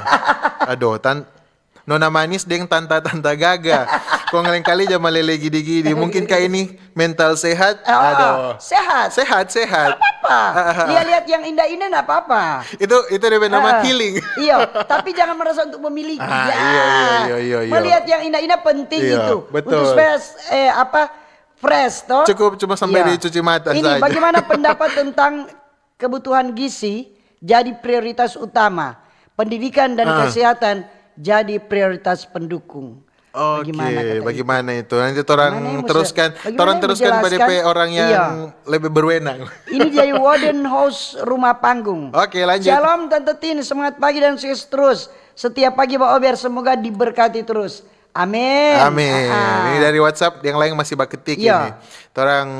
Aduh, tan-, nona manis deng tanta-tanta gaga. Kong lengkali ja malele gidi-gidi. Mungkin ka ini mental sehat? Aduh. Sehat. Sehat, sehat. Apa-apa. Lia lihat yang indah-indah, nggak apa-apa. Itu, itu dia nama healing. Iya, tapi jangan merasa untuk memiliki. Ah, iya, iya, iya, iya. Melihat yang indah-indah penting itu. Iya, betul. Untuk supaya, eh, apa, fresh, toh? Cukup cuma sampai dicuci mata saja. Ini bagaimana pendapat tentang kebutuhan gizi jadi prioritas utama. Pendidikan dan kesehatan jadi prioritas pendukung. Oke, bagaimana itu? Nanti torang teruskan, torang teruskan pada P P orang yang lebih berwenang. Ini dari Warden House Rumah Panggung. Oke, lanjut. Shalom Tante Tin, semangat pagi dan sukses terus. Setiap pagi Ba Ober, semoga diberkati terus. Amin. Amin. Ini dari WhatsApp, yang lain masih baketik ini. Torang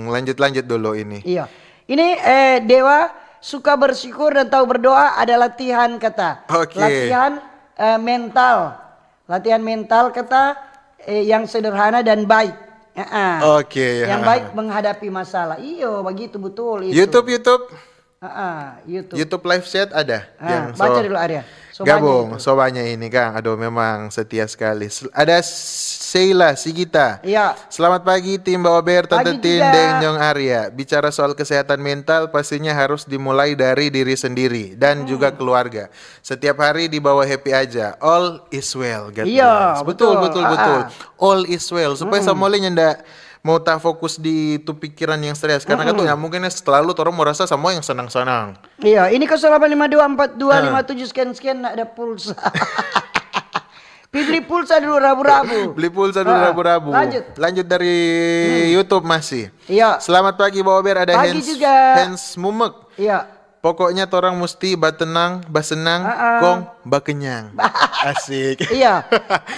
lanjut-lanjut dulu ini. Iya. Ini, eh, Dewa suka bersyukur dan tahu berdoa ada latihan kata. Oke. Latihan, eh, mental. Latihan mental kata, eh, yang sederhana dan baik. Oke, yang baik menghadapi masalah. Iyo, begitu betul itu. YouTube, YouTube. YouTube. YouTube live chat ada. Yang baca dulu, Arya. Gabung, sobanya ini, Kang. Aduh, memang setia sekali. Ada Sheila Sigita. Iya. Selamat pagi, tim Ba Ober, Tante Tin, deng Nyong Arya. Bicara soal kesehatan mental, pastinya harus dimulai dari diri sendiri dan juga keluarga. Setiap hari dibawa happy aja. All is well, God bless. Iya, betul, betul, betul. All is well. Supaya samua nyanda mau ta fokus di tu pikiran yang stres. Karena kan tuh, ya mungkin ya, selalu torang mau rasa samua yang senang-senang. Iya, ini kosong delapan lima dua empat dua lima tujuh sekian-sekian, nda ada pulsa. Pi beli pulsa dulu rabu-rabu. Beli pulsa dulu rabu-rabu. Lanjut. Lanjut dari YouTube masih. Iya. Selamat pagi, Ba Ober. Ada Hans Mumek. Iya. Pokoknya torang musti batenang, basenang, kong bakenyang. Asik. Iya.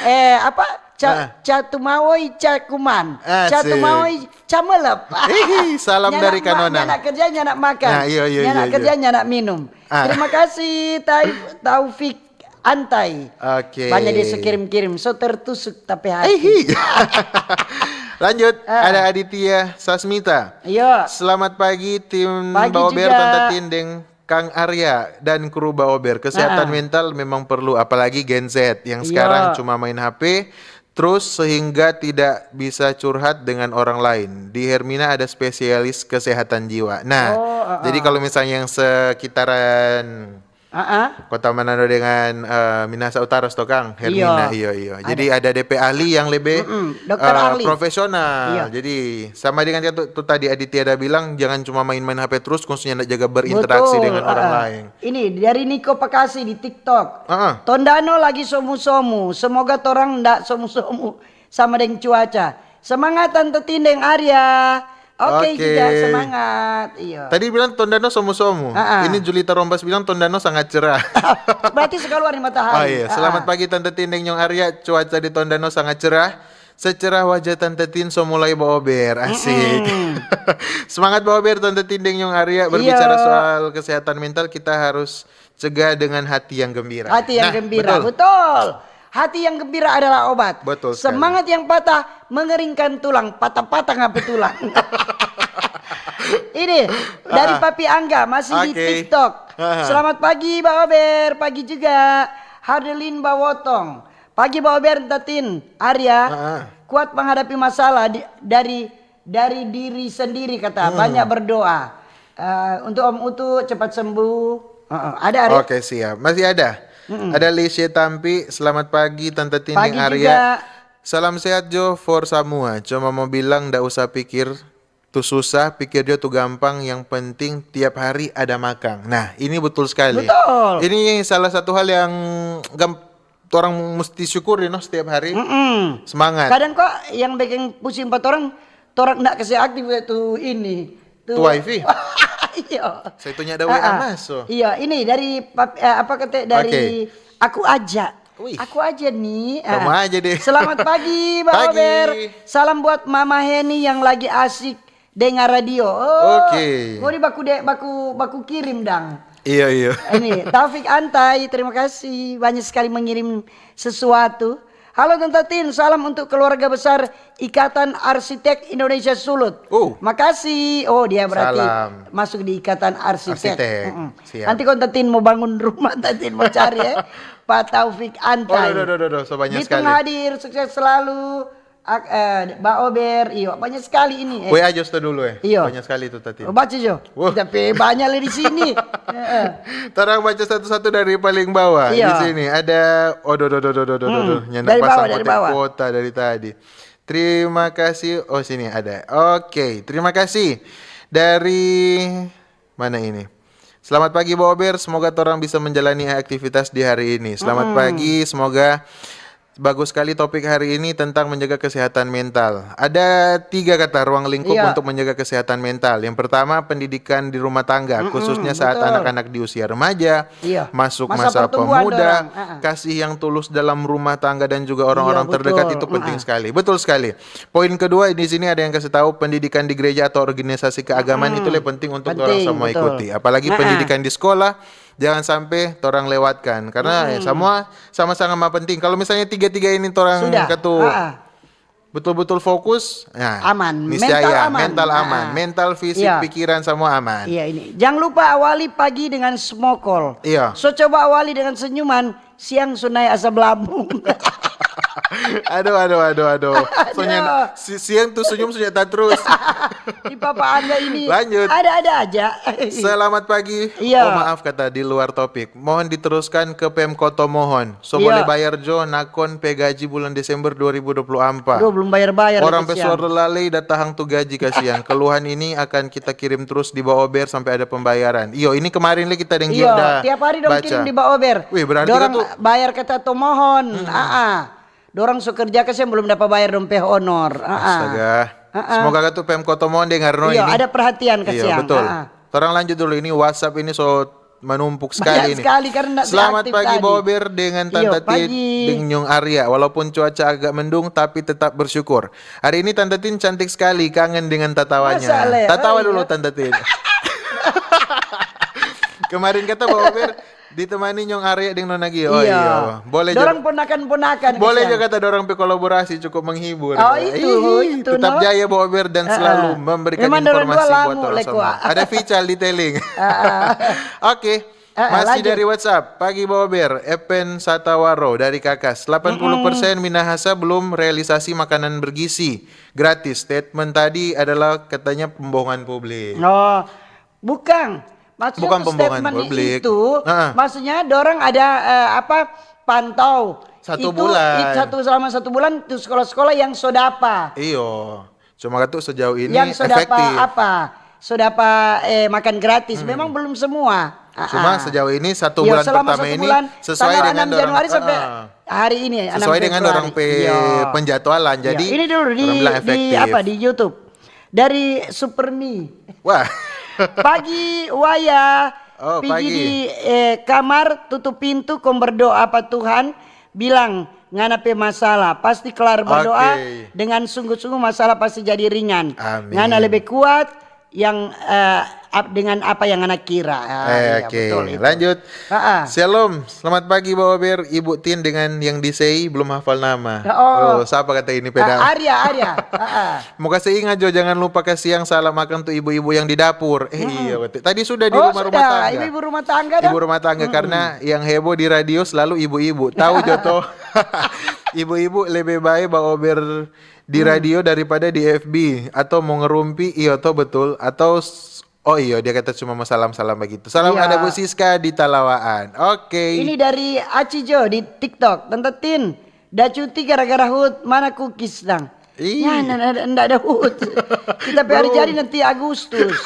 Eh, apa? Ca-, catu mawoi cakuman. Catu mawoi camelep. Hihi, salam dari Kanonang. Nyanda kerja, nyanda makan. Nah, iya, iya, iya. Nyanda kerja, nyanda minum. Terima kasih, Taif-, Taufik Antai. Oke. Banyak dia so kirim-kirim, so tertusuk tapi hati. Lanjut, ada Aditya Sasmita. Iya. Selamat pagi, tim Ba Ober, Tante Tin, deng Kang Arya dan kru Ba Ober. Kesehatan mental memang perlu, apalagi Gen Z yang sekarang cuma main H P terus sehingga tidak bisa curhat dengan orang lain. Di Hermina ada spesialis kesehatan jiwa. Nah, jadi kalau misalnya yang sekitaran Kota Manado dengan, eh, Minahasa Utara, sto, Kang? Hermina, iyo, iyo. Jadi ada D P ahli yang lebih, eh, profesional. Iya. Jadi sama dengan tu, tu tadi Aditya ada bilang, jangan cuma main-main H P terus, khususnya nda jaga berinteraksi dengan orang lain. Ini dari Niko Pakasi di TikTok. Tondano lagi somu-somu, semoga torang nda somu-somu sama deng cuaca. Semangat Tante Tin deng Arya. Oke juga, semangat. Iya. Tadi bilang Tondano somu-somu. Ini Julita Rompas bilang Tondano sangat cerah. Berarti so kaluar ni matahari. Oh iya, selamat pagi Tante Tin deng Nyong Arya. Cuaca di Tondano sangat cerah. Secerah wajah Tante Tin so mulai baober. Asik. Semangat baober Tante Tin deng Nyong Arya. Berbicara soal kesehatan mental, kita harus cegah dengan hati yang gembira. Hati yang gembira, betul. Hati yang gembira adalah obat. Betul sekali. Semangat yang patah mengeringkan tulang, patah-patah ngapa tulang. Ini dari Papi Angga, masih di TikTok. Selamat pagi, Ba Ober. Pagi juga, Hardelin Bawotong. Pagi, Ba Ober, Tatin, Arya. Kuat menghadapi masalah di, dari dari diri sendiri, kata. Banyak berdoa. Eh, untuk Om Utu cepat sembuh. Heeh, ada, ada. Oke, siap. Masih ada. Ada Lisha Tampi, selamat pagi Tante Tin deng Arya. Pagi juga. Salam sehat jo for samua. Cuma mau bilang, nda usah pikir tu susah, pikir jo tu gampang. Yang penting tiap hari ada makang. Nah, ini betul sekali. Betul. Ini salah satu hal yang gam-, torang musti syukuri, no, setiap hari. Semangat. Kadang kok yang bikin pusing pa torang, torang nda kase aktif tu ini. Tu wifi? Iya. Saya tanya ada W A masuk. Iya, ini dari pap-, eh, apa kata, dari Aku Aja. Wih. Aku Aja nih. Kamu aja deh. Selamat pagi, Ba Ober. Salam buat Mama Heni yang lagi asik dengar radio. Oh, oke. Ngoni baku de-, baku, baku kirim dang. Iya, iya. Ini, Taufik Antai, terima kasih. Banyak sekali mengirim sesuatu. Halo Tante Tin, salam untuk keluarga besar Ikatan Arsitek Indonesia Sulut. Oh. Makasih. Oh, dia berarti masuk di Ikatan Arsitek. Arsitek. Siap. Nanti kalau Tante Tin mau bangun rumah, Tante Tin mau cari, ya. Pak Taufik Antai. Oh, do, do, do, do, so banyak sekali. Bitung hadir, sukses selalu. Ak-, eh, Ba Ober, iyo, banyak sekali ini, eh. W A jo sto dulu, eh. Iyo. Banyak sekali tu tadi. Oh, baca jo. Tapi banyak le di sini. Heeh. Torang baca satu-satu dari paling bawah. Iya. Di sini ada, oh, do, do, do, nyanda pasang bawah, dari bawah. Kota dari tadi. Terima kasih. Oh, sini ada. Oke, terima kasih. Dari mana ini? Selamat pagi, Bober. Semoga torang bisa menjalani aktivitas di hari ini. Selamat pagi, semoga bagus sekali topik hari ini tentang menjaga kesehatan mental. Ada tiga kata ruang lingkup Iya. untuk menjaga kesehatan mental. Yang pertama, pendidikan di rumah tangga, Mm-mm, khususnya saat betul. anak-anak di usia remaja, Iya. masuk Masa masa, pertumbuhan pemuda, dorang, ah, ah. kasih yang tulus dalam rumah tangga dan juga orang-orang Iya, terdekat betul. itu penting Ah, ah. sekali. Betul sekali. Poin kedua di sini ada yang kasih tahu pendidikan di gereja atau organisasi keagamaan itu le penting untuk orang Penting, semua betul. ikuti. Apalagi Ah, ah. pendidikan di sekolah, jangan sampai torang lewatkan karena ya, semua sama-sama penting. Kalau misalnya tiga-tiga ini torang Sudah. ketu Ah, ah. betul-betul fokus, nah, Aman. niscaya Mental aman. mental aman, Ah. mental, fisik, Iya. pikiran semua aman. Iya, ini. Jangan lupa awali pagi dengan smokol. Iya. So coba awali dengan senyuman, siang so nae asam lambung. Aduh, aduh, aduh, aduh. Soalnya si- siang tuh senyum sudah tak terus. Di Papa Angga ini Lanjut. ada-ada aja. Selamat pagi. Iya. Oh, maaf kata di luar topik. Mohon diteruskan ke Pemkot Tomohon. So Iya. boleh bayar jo nakon pe gaji bulan Desember dua ribu dua puluh empat. Aduh, belum bayar-bayar Orang lagi pe siang. suara lalai datang tu gaji kasiang. Keluhan ini akan kita kirim terus di Baober sampai ada pembayaran. Iyo, ini kemarin le kita deng Gio Iya, da tiap hari dong baca. Kirim di Baober. Wih, berarti Dorang kan tuh bayar kata Tomohon. Ah, ah. Dorang so kerja kasiang belum dapat bayar dong pe honor. Ah, ah. Astaga. Ah, ah. Semoga katu Pemkot Tomohon dengar no Iya, ini. ada perhatian Iya, kasiang. betul. Ah, ah. Torang lanjut dulu ini WhatsApp ini so menumpuk sekali Banyak ini. sekali karena nggak Selamat aktif pagi tadi. Bober dengan Iyo, Tante Tin pagi. deng Nyong Arya. Walaupun cuaca agak mendung tapi tetap bersyukur. Hari ini Tante Tin cantik sekali, kangen dengan tatawanya. Masa le? Tatawa Oh, dulu iya. Tante Tin. Kemarin kata Bober ditemani Nyong Arya deng Nona Gio. Oh iya. Boleh Dorang juga. Ponakan-ponakan. Boleh kasiang. Juga kata dorang pe kolaborasi cukup menghibur. Oh, itu, Ih, itu, tetap no? jaya Bober dan Heeh. Selalu memberikan Memang dorang dua informasi buat lamu, orang le, semua. Kwa. Ada Vical di Teling. Heeh. Oke. Heeh, Masih lanjut. Dari WhatsApp, pagi Bober, Epen Satawaro dari Kakas. Delapan puluh persen Minahasa belum realisasi makanan bergizi gratis. Statement tadi adalah katanya pembohongan publik. Oh, bukan. Maksudnya Bukan untuk pembohongan statement publik. Itu, Heeh. maksudnya dorang ada eh, apa pantau Satu itu, bulan. it- satu selama satu bulan itu sekolah-sekolah yang so dapa. Iyo. Cuma katu sejauh ini Yang so dapa efektif. Apa? So dapa eh, makan gratis. Memang belum semua. Ah, Cuma ah. sejauh ini satu Yo, bulan selama pertama satu ini bulan, sesuai tanggal dengan enam dorang- Januari sampai Heeh. Hari ini ya, Sesuai enam dengan Februari. Dorang pe Iya. Penjadwalan. Jadi Iya, ini dulu di, dorang bilang di efektif. Apa di YouTube. Dari Supermi. Wah. Pagi Waya. Oh, Pigi pagi. Di eh, kamar, tutup pintu, kong berdoa apa Tuhan, bilang ngana pe masalah pasti kelar berdoa. Oke. Dengan sungguh-sungguh masalah pasti jadi ringan. Amin. Ngana lebih kuat yang eh, ap- dengan apa yang ngana kira. Ah, Eh, iya, Oke, betul itu. Lanjut. Ah, ah. Shalom, selamat pagi Bober, Ibu Tin dengan yang di sei belum hafal nama. Oh. Siapa kata ini Ah, peda? Arya, Arya. Ah, ah. Mau kasih ingat jo, jangan lupa kasih yang salam makan tuh ibu-ibu yang di dapur. Eh iya, betul. Tadi sudah di Oh, rumah-rumah sudah. tangga. Ibu-ibu rumah tangga dah. Ibu rumah tangga karena yang heboh di radio selalu ibu-ibu. Tahu jo toh. Ibu-ibu lebih baik Bober di radio daripada di F B atau mau ngerumpi, iyo toh betul, atau s- oh iyo dia kata cuma mau salam-salam begitu. Salam Iya. Ada Bu Siska di Talawaan. Oke. Ini dari Aci Jo di TikTok. Tante Tin, da cuti gara-gara hut, mana kukis dang? Ih. Ya, nda, nda, nda ada hut. Kita pe hari jadi nanti Agustus.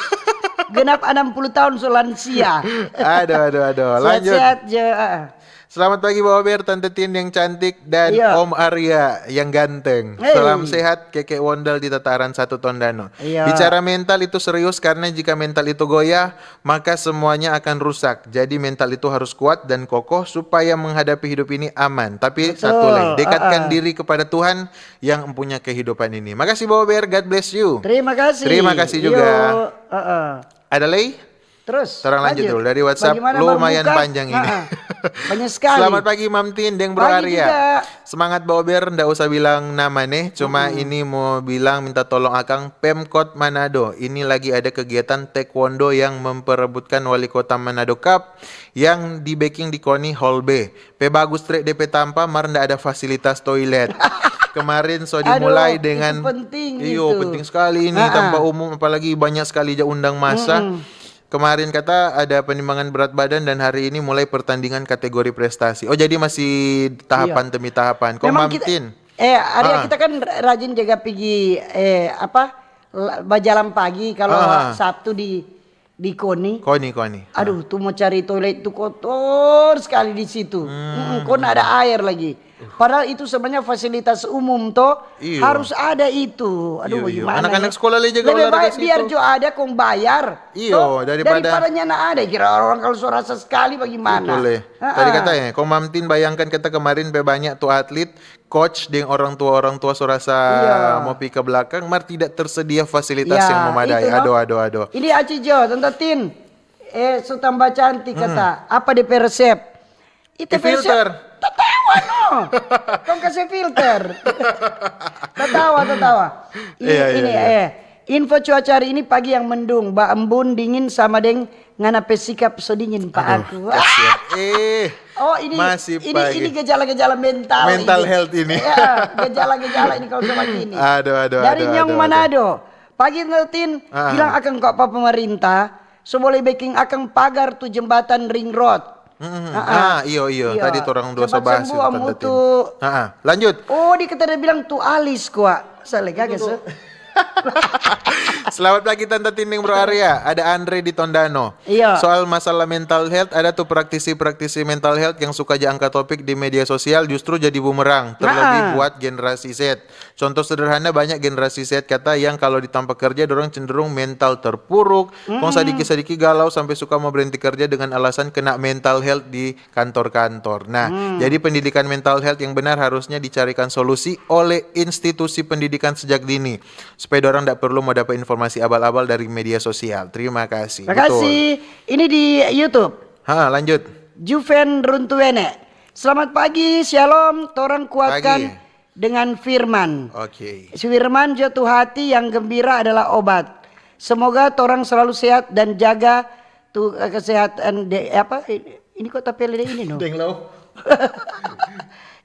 Genap enam puluh tahun so lansia. Aduh, aduh, aduh. Lanjut. Sehat-sehat je. Ah. Selamat pagi Bober, Tante Tin yang cantik dan Iya. Om Arya yang ganteng. Hey. Salam sehat, Keke Wondel di Tataran Satu Tondano. Iya. Bicara mental itu serius karena jika mental itu goyah, maka semuanya akan rusak. Jadi mental itu harus kuat dan kokoh supaya menghadapi hidup ini aman. Tapi Betul. satu lagi, dekatkan Ah, ah. Diri kepada Tuhan yang punya kehidupan ini. Makasih Bober, God bless you. Terima kasih. Terima kasih juga. Yo, ah, ah. Ada lagi? Terus Torang lanjut dulu dari WhatsApp, Bagaimana lumayan berbuka? panjang ini. Ah, ah. Banyak sekali. Selamat pagi Mam Tin deng Bro Pagi Arya. Juga. Semangat Bober, nda usah bilang nama nih. Cuma ini mau bilang minta tolong akang Pemkot Manado. Ini lagi ada kegiatan taekwondo yang memperebutkan wali kota Manado Cup yang di backing di Koni Hall B. Pe bagus trek depe tampa mar nda ada fasilitas toilet. Kemarin so dimulai Aduh, dengan itu penting iyo itu. Penting sekali ini Ah, ah. Tampa umum apalagi banyak sekali ja undang masa. Mm-mm. Kemarin kata ada penimbangan berat badan dan hari ini mulai pertandingan kategori prestasi. Oh jadi masih tahapan Iya. demi tahapan. Kok Memang Mam kita, Tin? Eh, Arya Ah. Kita kan rajin jaga pigi eh apa la- bajalan pagi kalau Ah. Sabtu di di KONI. KONI, KONI. Aduh, tu mau cari toilet tu kotor sekali di situ. Mm-mm, kok nggak ada air lagi. Padahal itu sebenarnya fasilitas umum toh, Iyo. harus ada itu. Aduh, Iyo, iyo. Bagaimana Anak-anak ya? sekolah le jaga Lebih olahraga baik biar situ. Jo ada kong bayar. Iyo, Toh, daripada daripada nyanda ada. Kira orang kalau so rasa sekali bagaimana? Betul, eh. Ha-ha. Tadi katanya, Komam Tin bayangkan kata kemarin pe banyak tu atlet, coach deng orang tua-orang tua so rasa Iya. mau pi ke belakang, mar tidak tersedia fasilitas Ya, yang memadai. itu, no. Aduh, aduh, aduh. Ini Aci Jo, Tante Tin. Eh, so tambah cantik kata. Apa depe resep? Itu Eh, filter. Tatawa no. Kong kasih filter. Tatawa, tatawa. Ini, Iya, iya, ini iya. eh. Info cuaca hari ini pagi yang mendung, ba embun dingin sama deng ngana pe sikap so dingin pa aku. Kasihan. Eh, Oh, ini masih ini pagi. Ini gejala-gejala mental. Mental Ini. health ini. Ya, gejala-gejala ini kalau sama gini. Aduh, aduh, Dari aduh, Nyong aduh, Manado. Pagi Tante Tin, Ah. bilang akang kong pa pemerintah, so boleh beking akang pagar tu jembatan ring road. Mm-mm. Ah, ah. Ah, iyo, iyo. Iyo. Tadi torang dua so Cepat bahas sembuh, itu, Om Tante Tin. Utu. Ah, ah. Lanjut. Oh, di kata dia bilang tu alis kwa. Salah kagak so? Selamat pagi Tante Tin deng Bro Arya. Ada Andre di Tondano. Iya. Soal masalah mental health, ada tu praktisi-praktisi mental health yang suka ja angka topik di media sosial, justru jadi bumerang, terlebih Ah. buat generasi Z. Contoh sederhana, banyak generasi Z kata yang kalau ditampa kerja, dorang cenderung mental terpuruk. Kong sadiki-sadiki galau sampe suka mo berenti kerja dengan alasan kena mental health di kantor-kantor. Nah, Hmm. jadi pendidikan mental health yang benar harusnya dicarikan solusi oleh institusi pendidikan sejak dini, supaya dorang ndak perlu mo dapa informasi abal-abal dari media sosial. Terima kasih. Makasih. Ini di YouTube. Ha, lanjut. Juven Runtuene. Selamat pagi, Shalom. Torang kuatkan Pagi. Dengan firman. Oke. Si firman jo tu hati yang gembira adalah obat. Semoga torang selalu sehat dan jaga tu, eh, kesehatan de, apa, ini kok tapele de ini no? Deng lo.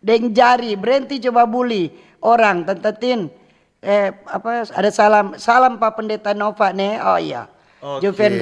Deng jari, berenti coba buli orang, Tante Tin. Eh, apa, ada salam, salam pa Pendeta Nova ne. Oh iya. Oke. Juven,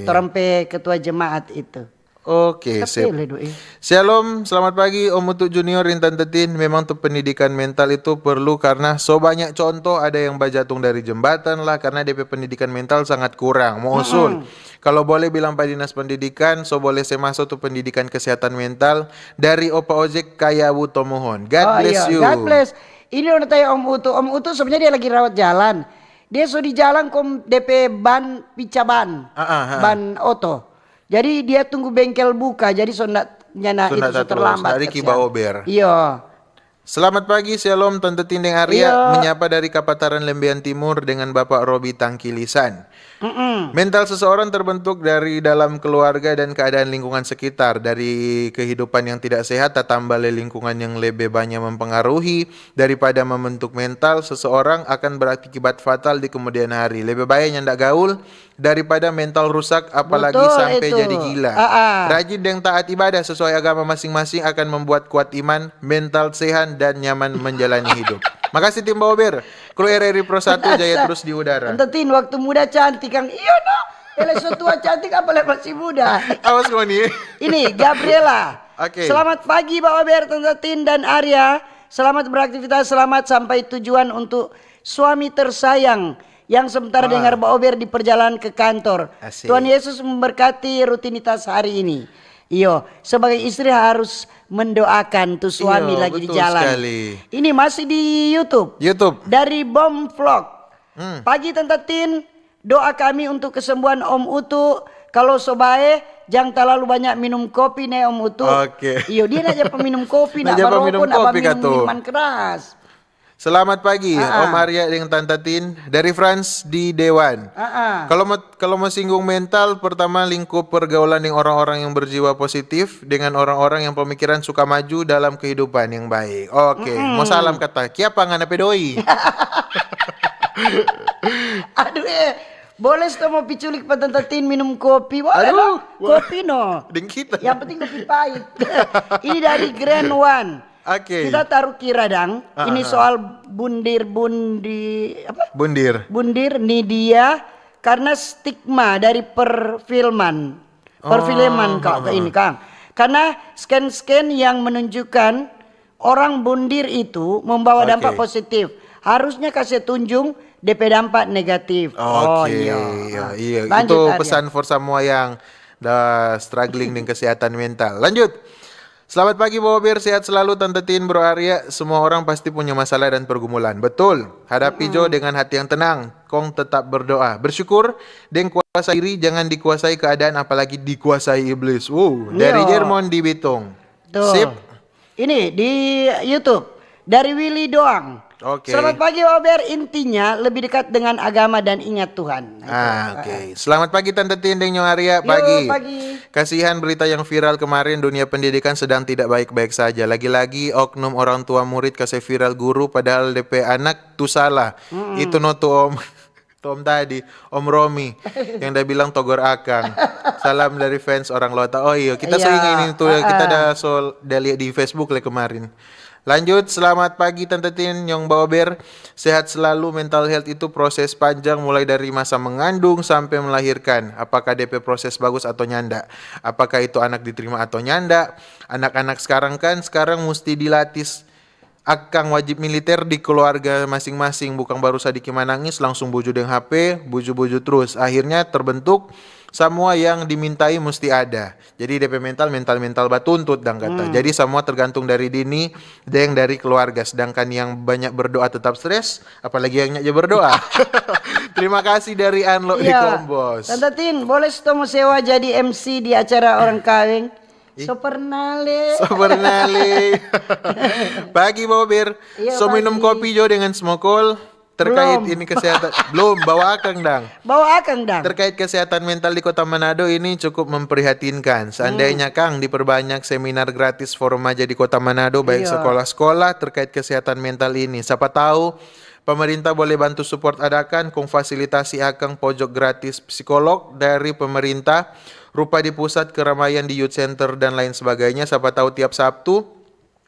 torang pe ketua jemaat itu. Oke, sip. Tapele do, eh. Shalom, selamat pagi Om Utu Junior deng Tante Tin. Memang tu pendidikan mental itu perlu karena so banyak contoh ada yang bajatung dari jembatan lah karena depe pendidikan mental sangat kurang. Mo usul, kalau boleh bilang pa dinas pendidikan, so boleh se maso tu pendidikan kesehatan mental dari Opa Ojek Kayabu Tomohon. God Oh, bless iya. you. God bless. Ini orang tanya Om Utu. Om Utu sebenarnya dia lagi rawat jalan. Dia so di jalan kong depe ban pica ban. Ah, ah, ah. Ban oto. Jadi dia tunggu bengkel buka. Jadi so nda, nyana So nda itu so terus, terlambat. dari Ki Kasihan. Baober. Iya. Selamat pagi, Shalom, Tante Tin deng Arya. Iya. Menyapa dari Kapataran Lembean Timur dengan Bapak Robi Tangkilisan. Mm-mm. Mental seseorang terbentuk dari dalam keluarga dan keadaan lingkungan sekitar. Dari kehidupan yang tidak sehat, tatamba lei lingkungan yang lebe banya mempengaruhi daripada membentuk mental, seseorang akan berakibat fatal di kemudian hari. Lebe bae nyanda gaul daripada mental rusak, apalagi Betul sampe itu. Jadi gila. Ah, ah. Rajin deng taat ibadah sesuai agama masing-masing akan membuat kuat iman, mental sehat, dan nyaman menjalani hidup. Makasih tim Baober. Kru R R I Pro satu jaya terus di udara. Tante Tin waktu muda cantik kang. Iya no. Ele so tua cantik apalagi masih muda. Awas kau nih. Ini Gabriela. Oke. Selamat pagi Baober, Tante Tin dan Arya. Selamat beraktivitas, selamat sampai tujuan untuk suami tersayang yang sementara Ah. dengar Baober di perjalanan ke kantor. Asik. Tuhan Yesus memberkati rutinitas hari ini. Iyo, sebagai istri harus mendoakan tu suami Iyo, lagi di betul jalan. Sekali. Ini masih di YouTube. YouTube. Dari Bom Vlog. Hmm. Pagi Tante Tin, doa kami untuk kesembuhan Om Utu. Kalau so bae, jang talalu banyak minum kopi ne Om Utu. Oke. Iyo, dia ndak ja peminum kopi, Ndak ndak ja baroko, peminum ndak kopi, minum katu. Minuman keras. Selamat pagi, Ah, ah. Om Arya deng Tante Tin dari France di Dewan. Ah, ah. Kalau mau kalau mau singgung mental, pertama lingkup pergaulan dengan orang-orang yang berjiwa positif, dengan orang-orang yang pemikiran suka maju dalam kehidupan yang baik. Oke, mau salam kata, kiapa ngana pe doi? Aduh eh, boleh sto mau piculik pa Tante Tin minum kopi? Boleh Aduh, no? boleh. Kopi no. Deng kita. Yang penting kopi pahit. Ini dari Grand One. Oke. Kita taruh kira dang. Ah, Ini ah. Soal bundir bundi apa? Bundir. Bundir ni dia karena stigma dari perfilman. Oh, Perfilman kok ah, ini Kang. Karena scan-scan yang menunjukkan orang bundir itu membawa Oke. Dampak positif. harusnya kase tunjung depe dampak negatif. Oh, Oke, iya. iya, Ah, iya. lanjut, Itu Arya. pesan for semua yang da struggling dengan kesehatan mental. Lanjut. Selamat pagi Bober, sehat selalu Tante Tin, Bro Arya. Semua orang pasti punya masalah dan pergumulan. Betul. Hadapi jo dengan hati yang tenang. Kong tetap berdoa. Bersyukur deng kuasa diri, jangan dikuasai keadaan apalagi dikuasai iblis. Uh, dari Iya. Jermon di Bitung. Tuh. Sip. Ini di YouTube dari Willy Doang. Oke. Selamat pagi Bober, intinya lebih dekat dengan agama dan ingat Tuhan. Nah, itu. Ah, oke. Selamat pagi Tante Tin deng Nyong Arya. Yo, Pagi. Pagi. Kasihan berita yang viral kemarin, dunia pendidikan sedang tidak baik-baik saja. Lagi-lagi oknum orang tua murid kase viral guru padahal depe anak tu salah. Itu no tu om, tu om tadi, Om Romi yang da bilang togor akang. Salam dari fans orang Lota. Oh iyo, kita so Iya. ingat ini tuh, kita Ah, ah. ada so da lihat di Facebook le kemarin. Lanjut, selamat pagi Tante Tin, Nyong Baober. Sehat selalu, mental health itu proses panjang mulai dari masa mengandung sampai melahirkan. Apakah depe proses bagus atau nyanda? Apakah itu anak diterima atau nyanda? Anak-anak sekarang kan sekarang musti dilatih akang wajib militer di keluarga masing-masing, bukan baru sadiki manangis langsung buju deng H P, buju-buju terus. Akhirnya terbentuk samua yang dimintai musti ada. Jadi depe mental, mental-mental batuntut dang kata. Jadi samua tergantung dari dini deng dari keluarga. Sedangkan yang banyak berdoa tetap stres, apalagi yang nyak ja berdoa. Terima kasih dari Anlo di Iya. Kombos. Tante Tin, boleh sto mo sewa jadi M C di acara orang kaweng? So pernah le. So pernah le. Pagi Bober. Iya, So minum pagi. Kopi jo dengan Smokol. Terkait Belum. Ini kesehatan. Belum, bawa akang dang. Bawa akang dang. Terkait kesehatan mental di Kota Manado ini cukup memprihatinkan. Seandainya Kang diperbanyak seminar gratis for remaja di Kota Manado, baik Iya. sekolah-sekolah terkait kesehatan mental ini. Siapa tahu pemerintah boleh bantu support adakan kong fasilitasi akang pojok gratis psikolog dari pemerintah, rupa di pusat keramaian di youth center dan lain sebagainya. Siapa tahu tiap Sabtu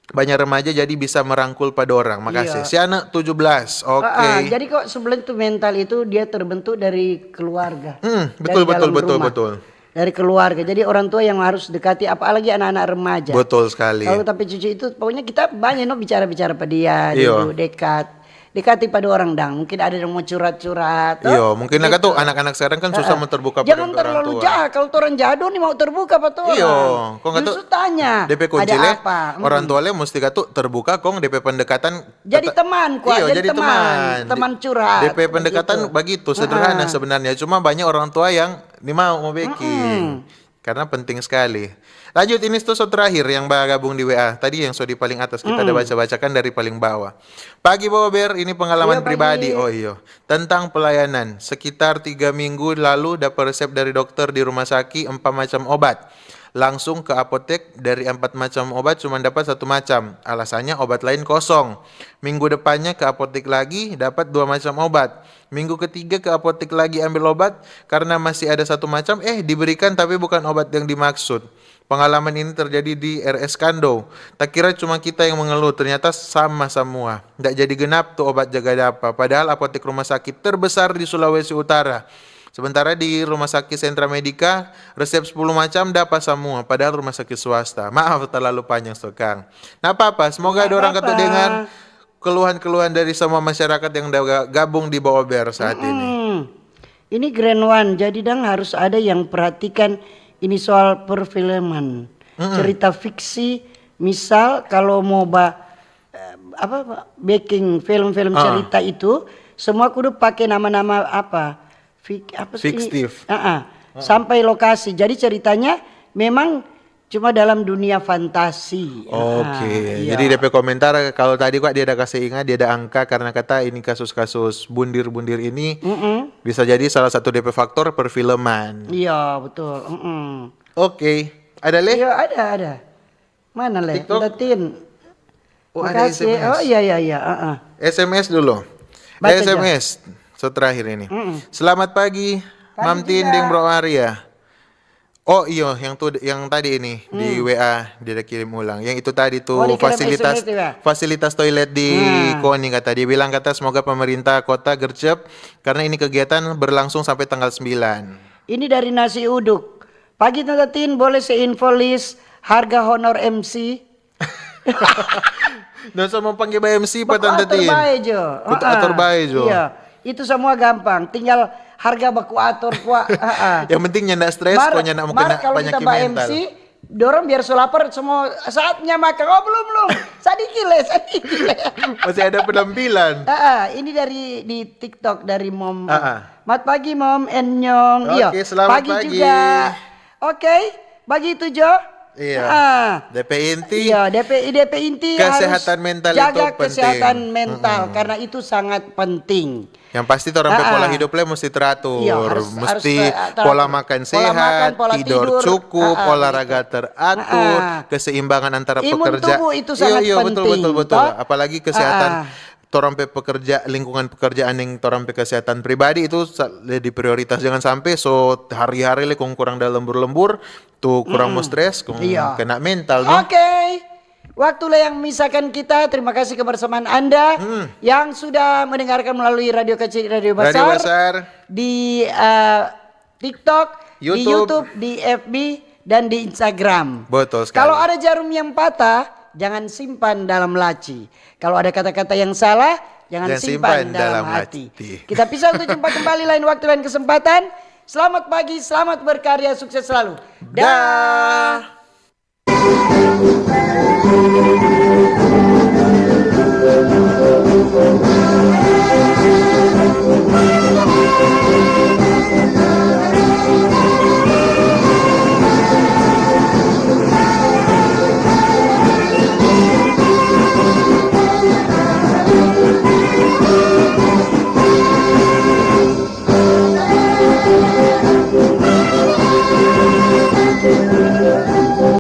banyak remaja jadi bisa merangkul pa dorang. Makasih. Iya. Siana tujuh belas. Oke. Ah, ah, jadi kok sebenarnya tuh mental itu dia terbentuk dari keluarga. Hmm, Dari betul, betul, dalam betul, rumah. Betul. Dari keluarga. Jadi orang tua yang harus dekati, apalagi anak-anak remaja. Betul sekali. Kalau tapi cucu itu pokoknya kita banyak no bicara-bicara pada dia, Iya. duduk dekat. Dekati pada orang dang. Mungkin ada yang mau curhat-curhat. Iyo, mungkin lah Gitu. tuh anak-anak sekarang kan susah mau terbuka pada Jangan orang terlalu tua. Jahat. Kalau orang jahat nih mau terbuka pada orang. Iyo, kok nggak tuh Justru tanya. DP kunci Ada le, apa? Mm. Orang tua le mesti katu terbuka kong DP pendekatan Jadi teta- teman, kuat. Iyo, Jadi jadi teman. teman. Teman curhat, DP pendekatan begitu. Begitu sederhana Ah. Sebenarnya. Cuma banyak orang tua yang ni mau mau beking. Karena penting sekali. Lanjut, ini tuh so terakhir yang bergabung di W A. Tadi yang so di paling atas, kita ada baca-bacakan dari paling bawah. Pagi Bober, ini pengalaman Iya, pagi. Pribadi. Oh iyo, tentang pelayanan. Sekitar tiga minggu lalu dapat resep dari dokter di rumah sakit empat macam obat. Langsung ke apotek, dari empat macam obat cuma dapat satu macam. Alasannya obat lain kosong. Minggu depannya ke apotek lagi, dapat dua macam obat. Minggu ketiga ke apotek lagi ambil obat, karena masih ada satu macam, eh, diberikan tapi bukan obat yang dimaksud. Pengalaman ini terjadi di R S Kando. Tak kira cuma kita yang mengeluh, ternyata sama semua. Ndak jadi genap tu obat jaga dapa, padahal apotek rumah sakit terbesar di Sulawesi Utara. Sementara di Rumah Sakit Sentra Medika, resep sepuluh macam dapa semua, padahal rumah sakit swasta. Maaf terlalu panjang, Sokang. Nggak apa-apa, semoga ada orang katu dengar keluhan-keluhan dari semua masyarakat yang udah ga- gabung di Bober saat ini. Hmm. Ini Grand One, jadi dang harus ada yang perhatikan ini soal perfilman. Cerita fiksi, misal kalau mau ba, eh, apa, bikin film-film Ah. Cerita itu, semua kudu pakai nama-nama apa? Fik, apa sih? Fiktif. Ah, ah. Sampai lokasi. Jadi ceritanya memang cuma dalam dunia fantasi. Oke, Ah, iya. Jadi DP komentar, kalau tadi kok dia ada kasih ingat, dia ada angka karena kata ini kasus-kasus bundir-bundir ini bisa jadi salah satu DP faktor perfilman. Iya, betul. Mm-mm. Oke, ada leh? Iya, ada, ada. Mana leh? TikTok? Datin. Oh, ada Makasih. S M S. Oh, iya, iya, iya. Ah, ah. S M S dulu. Baca S M S. So terakhir ini. Selamat pagi, Mam Tin deng Bro Arya. Oh iyo, yang tu yang tadi ini di W A dia ada kirim ulang. Yang itu tadi tuh Oh, dikirim fasilitas S M S itu ya? Fasilitas toilet di Koni kata dia bilang kata semoga pemerintah kota gercep karena ini kegiatan berlangsung sampai tanggal sembilan. Ini dari nasi uduk. Pagi Tante Tin, boleh se-info list harga honor M C? Dong sama pangge ba M C pa tanta Baku ator Tin. Bae jo. Kutu ator bae jo. Iya. Itu semua gampang. Tinggal harga baku ator kwa. Heeh. Yang penting nyanda stres, Mar, kok nyanda mau Mar, kena kalau kita penyakit ba mental. M C, dorang biar so lapar semua saatnya makan. Oh, belum, belum. Sadiki le, sadiki le. Masih ada penampilan. Ah, ah, ini dari di TikTok dari Mom. Ah, ah. Mat pagi Mom and Nyong. Iya. Oke, selamat Pagi pagi. Juga. Oke, bagi itu Jo. Iya. Ah. D P inti. Iya, D P, D P inti Kesehatan harus mental jaga itu penting. kesehatan mental karena itu sangat penting. Yang pasti orang pe Ah, pola ah. hidup le mesti teratur, Iya, harus- harus mesti ter-, teratur. Pola makan Pola sehat, makan, pola tidur, tidur. Cukup, Ah, ah, olahraga teratur, Ah, ah. Keseimbangan antara Imun pekerja. tubuh itu sangat Iya, iya, betul, penting, betul, betul. toh? Apalagi kesehatan Ah, ah. torang pe pekerja, lingkungan pekerjaan yang torang pe kesehatan pribadi itu sa- le di prioritas. Jangan sampai so hari-hari le kong kurang dalam lembur-lembur, tu kurang mau stres, kong Iya. Kena mental, no? Oke. Waktulah yang memisahkan kita. Terima kasih kebersamaan Anda Hmm. yang sudah mendengarkan melalui Radio Kecil, Radio Radio Besar, Besar. Di eh, TikTok, di YouTube. YouTube, di F B, dan di Instagram. Betul sekali. Kalau ada jarum yang patah, jangan simpan dalam laci. Kalau ada kata-kata yang salah, jangan Jangan simpan, simpan dalam dalam hati. Hati. Kita pisah untuk jumpa kembali lain waktu, lain kesempatan. Selamat pagi, selamat berkarya, sukses selalu. Dah. Dah.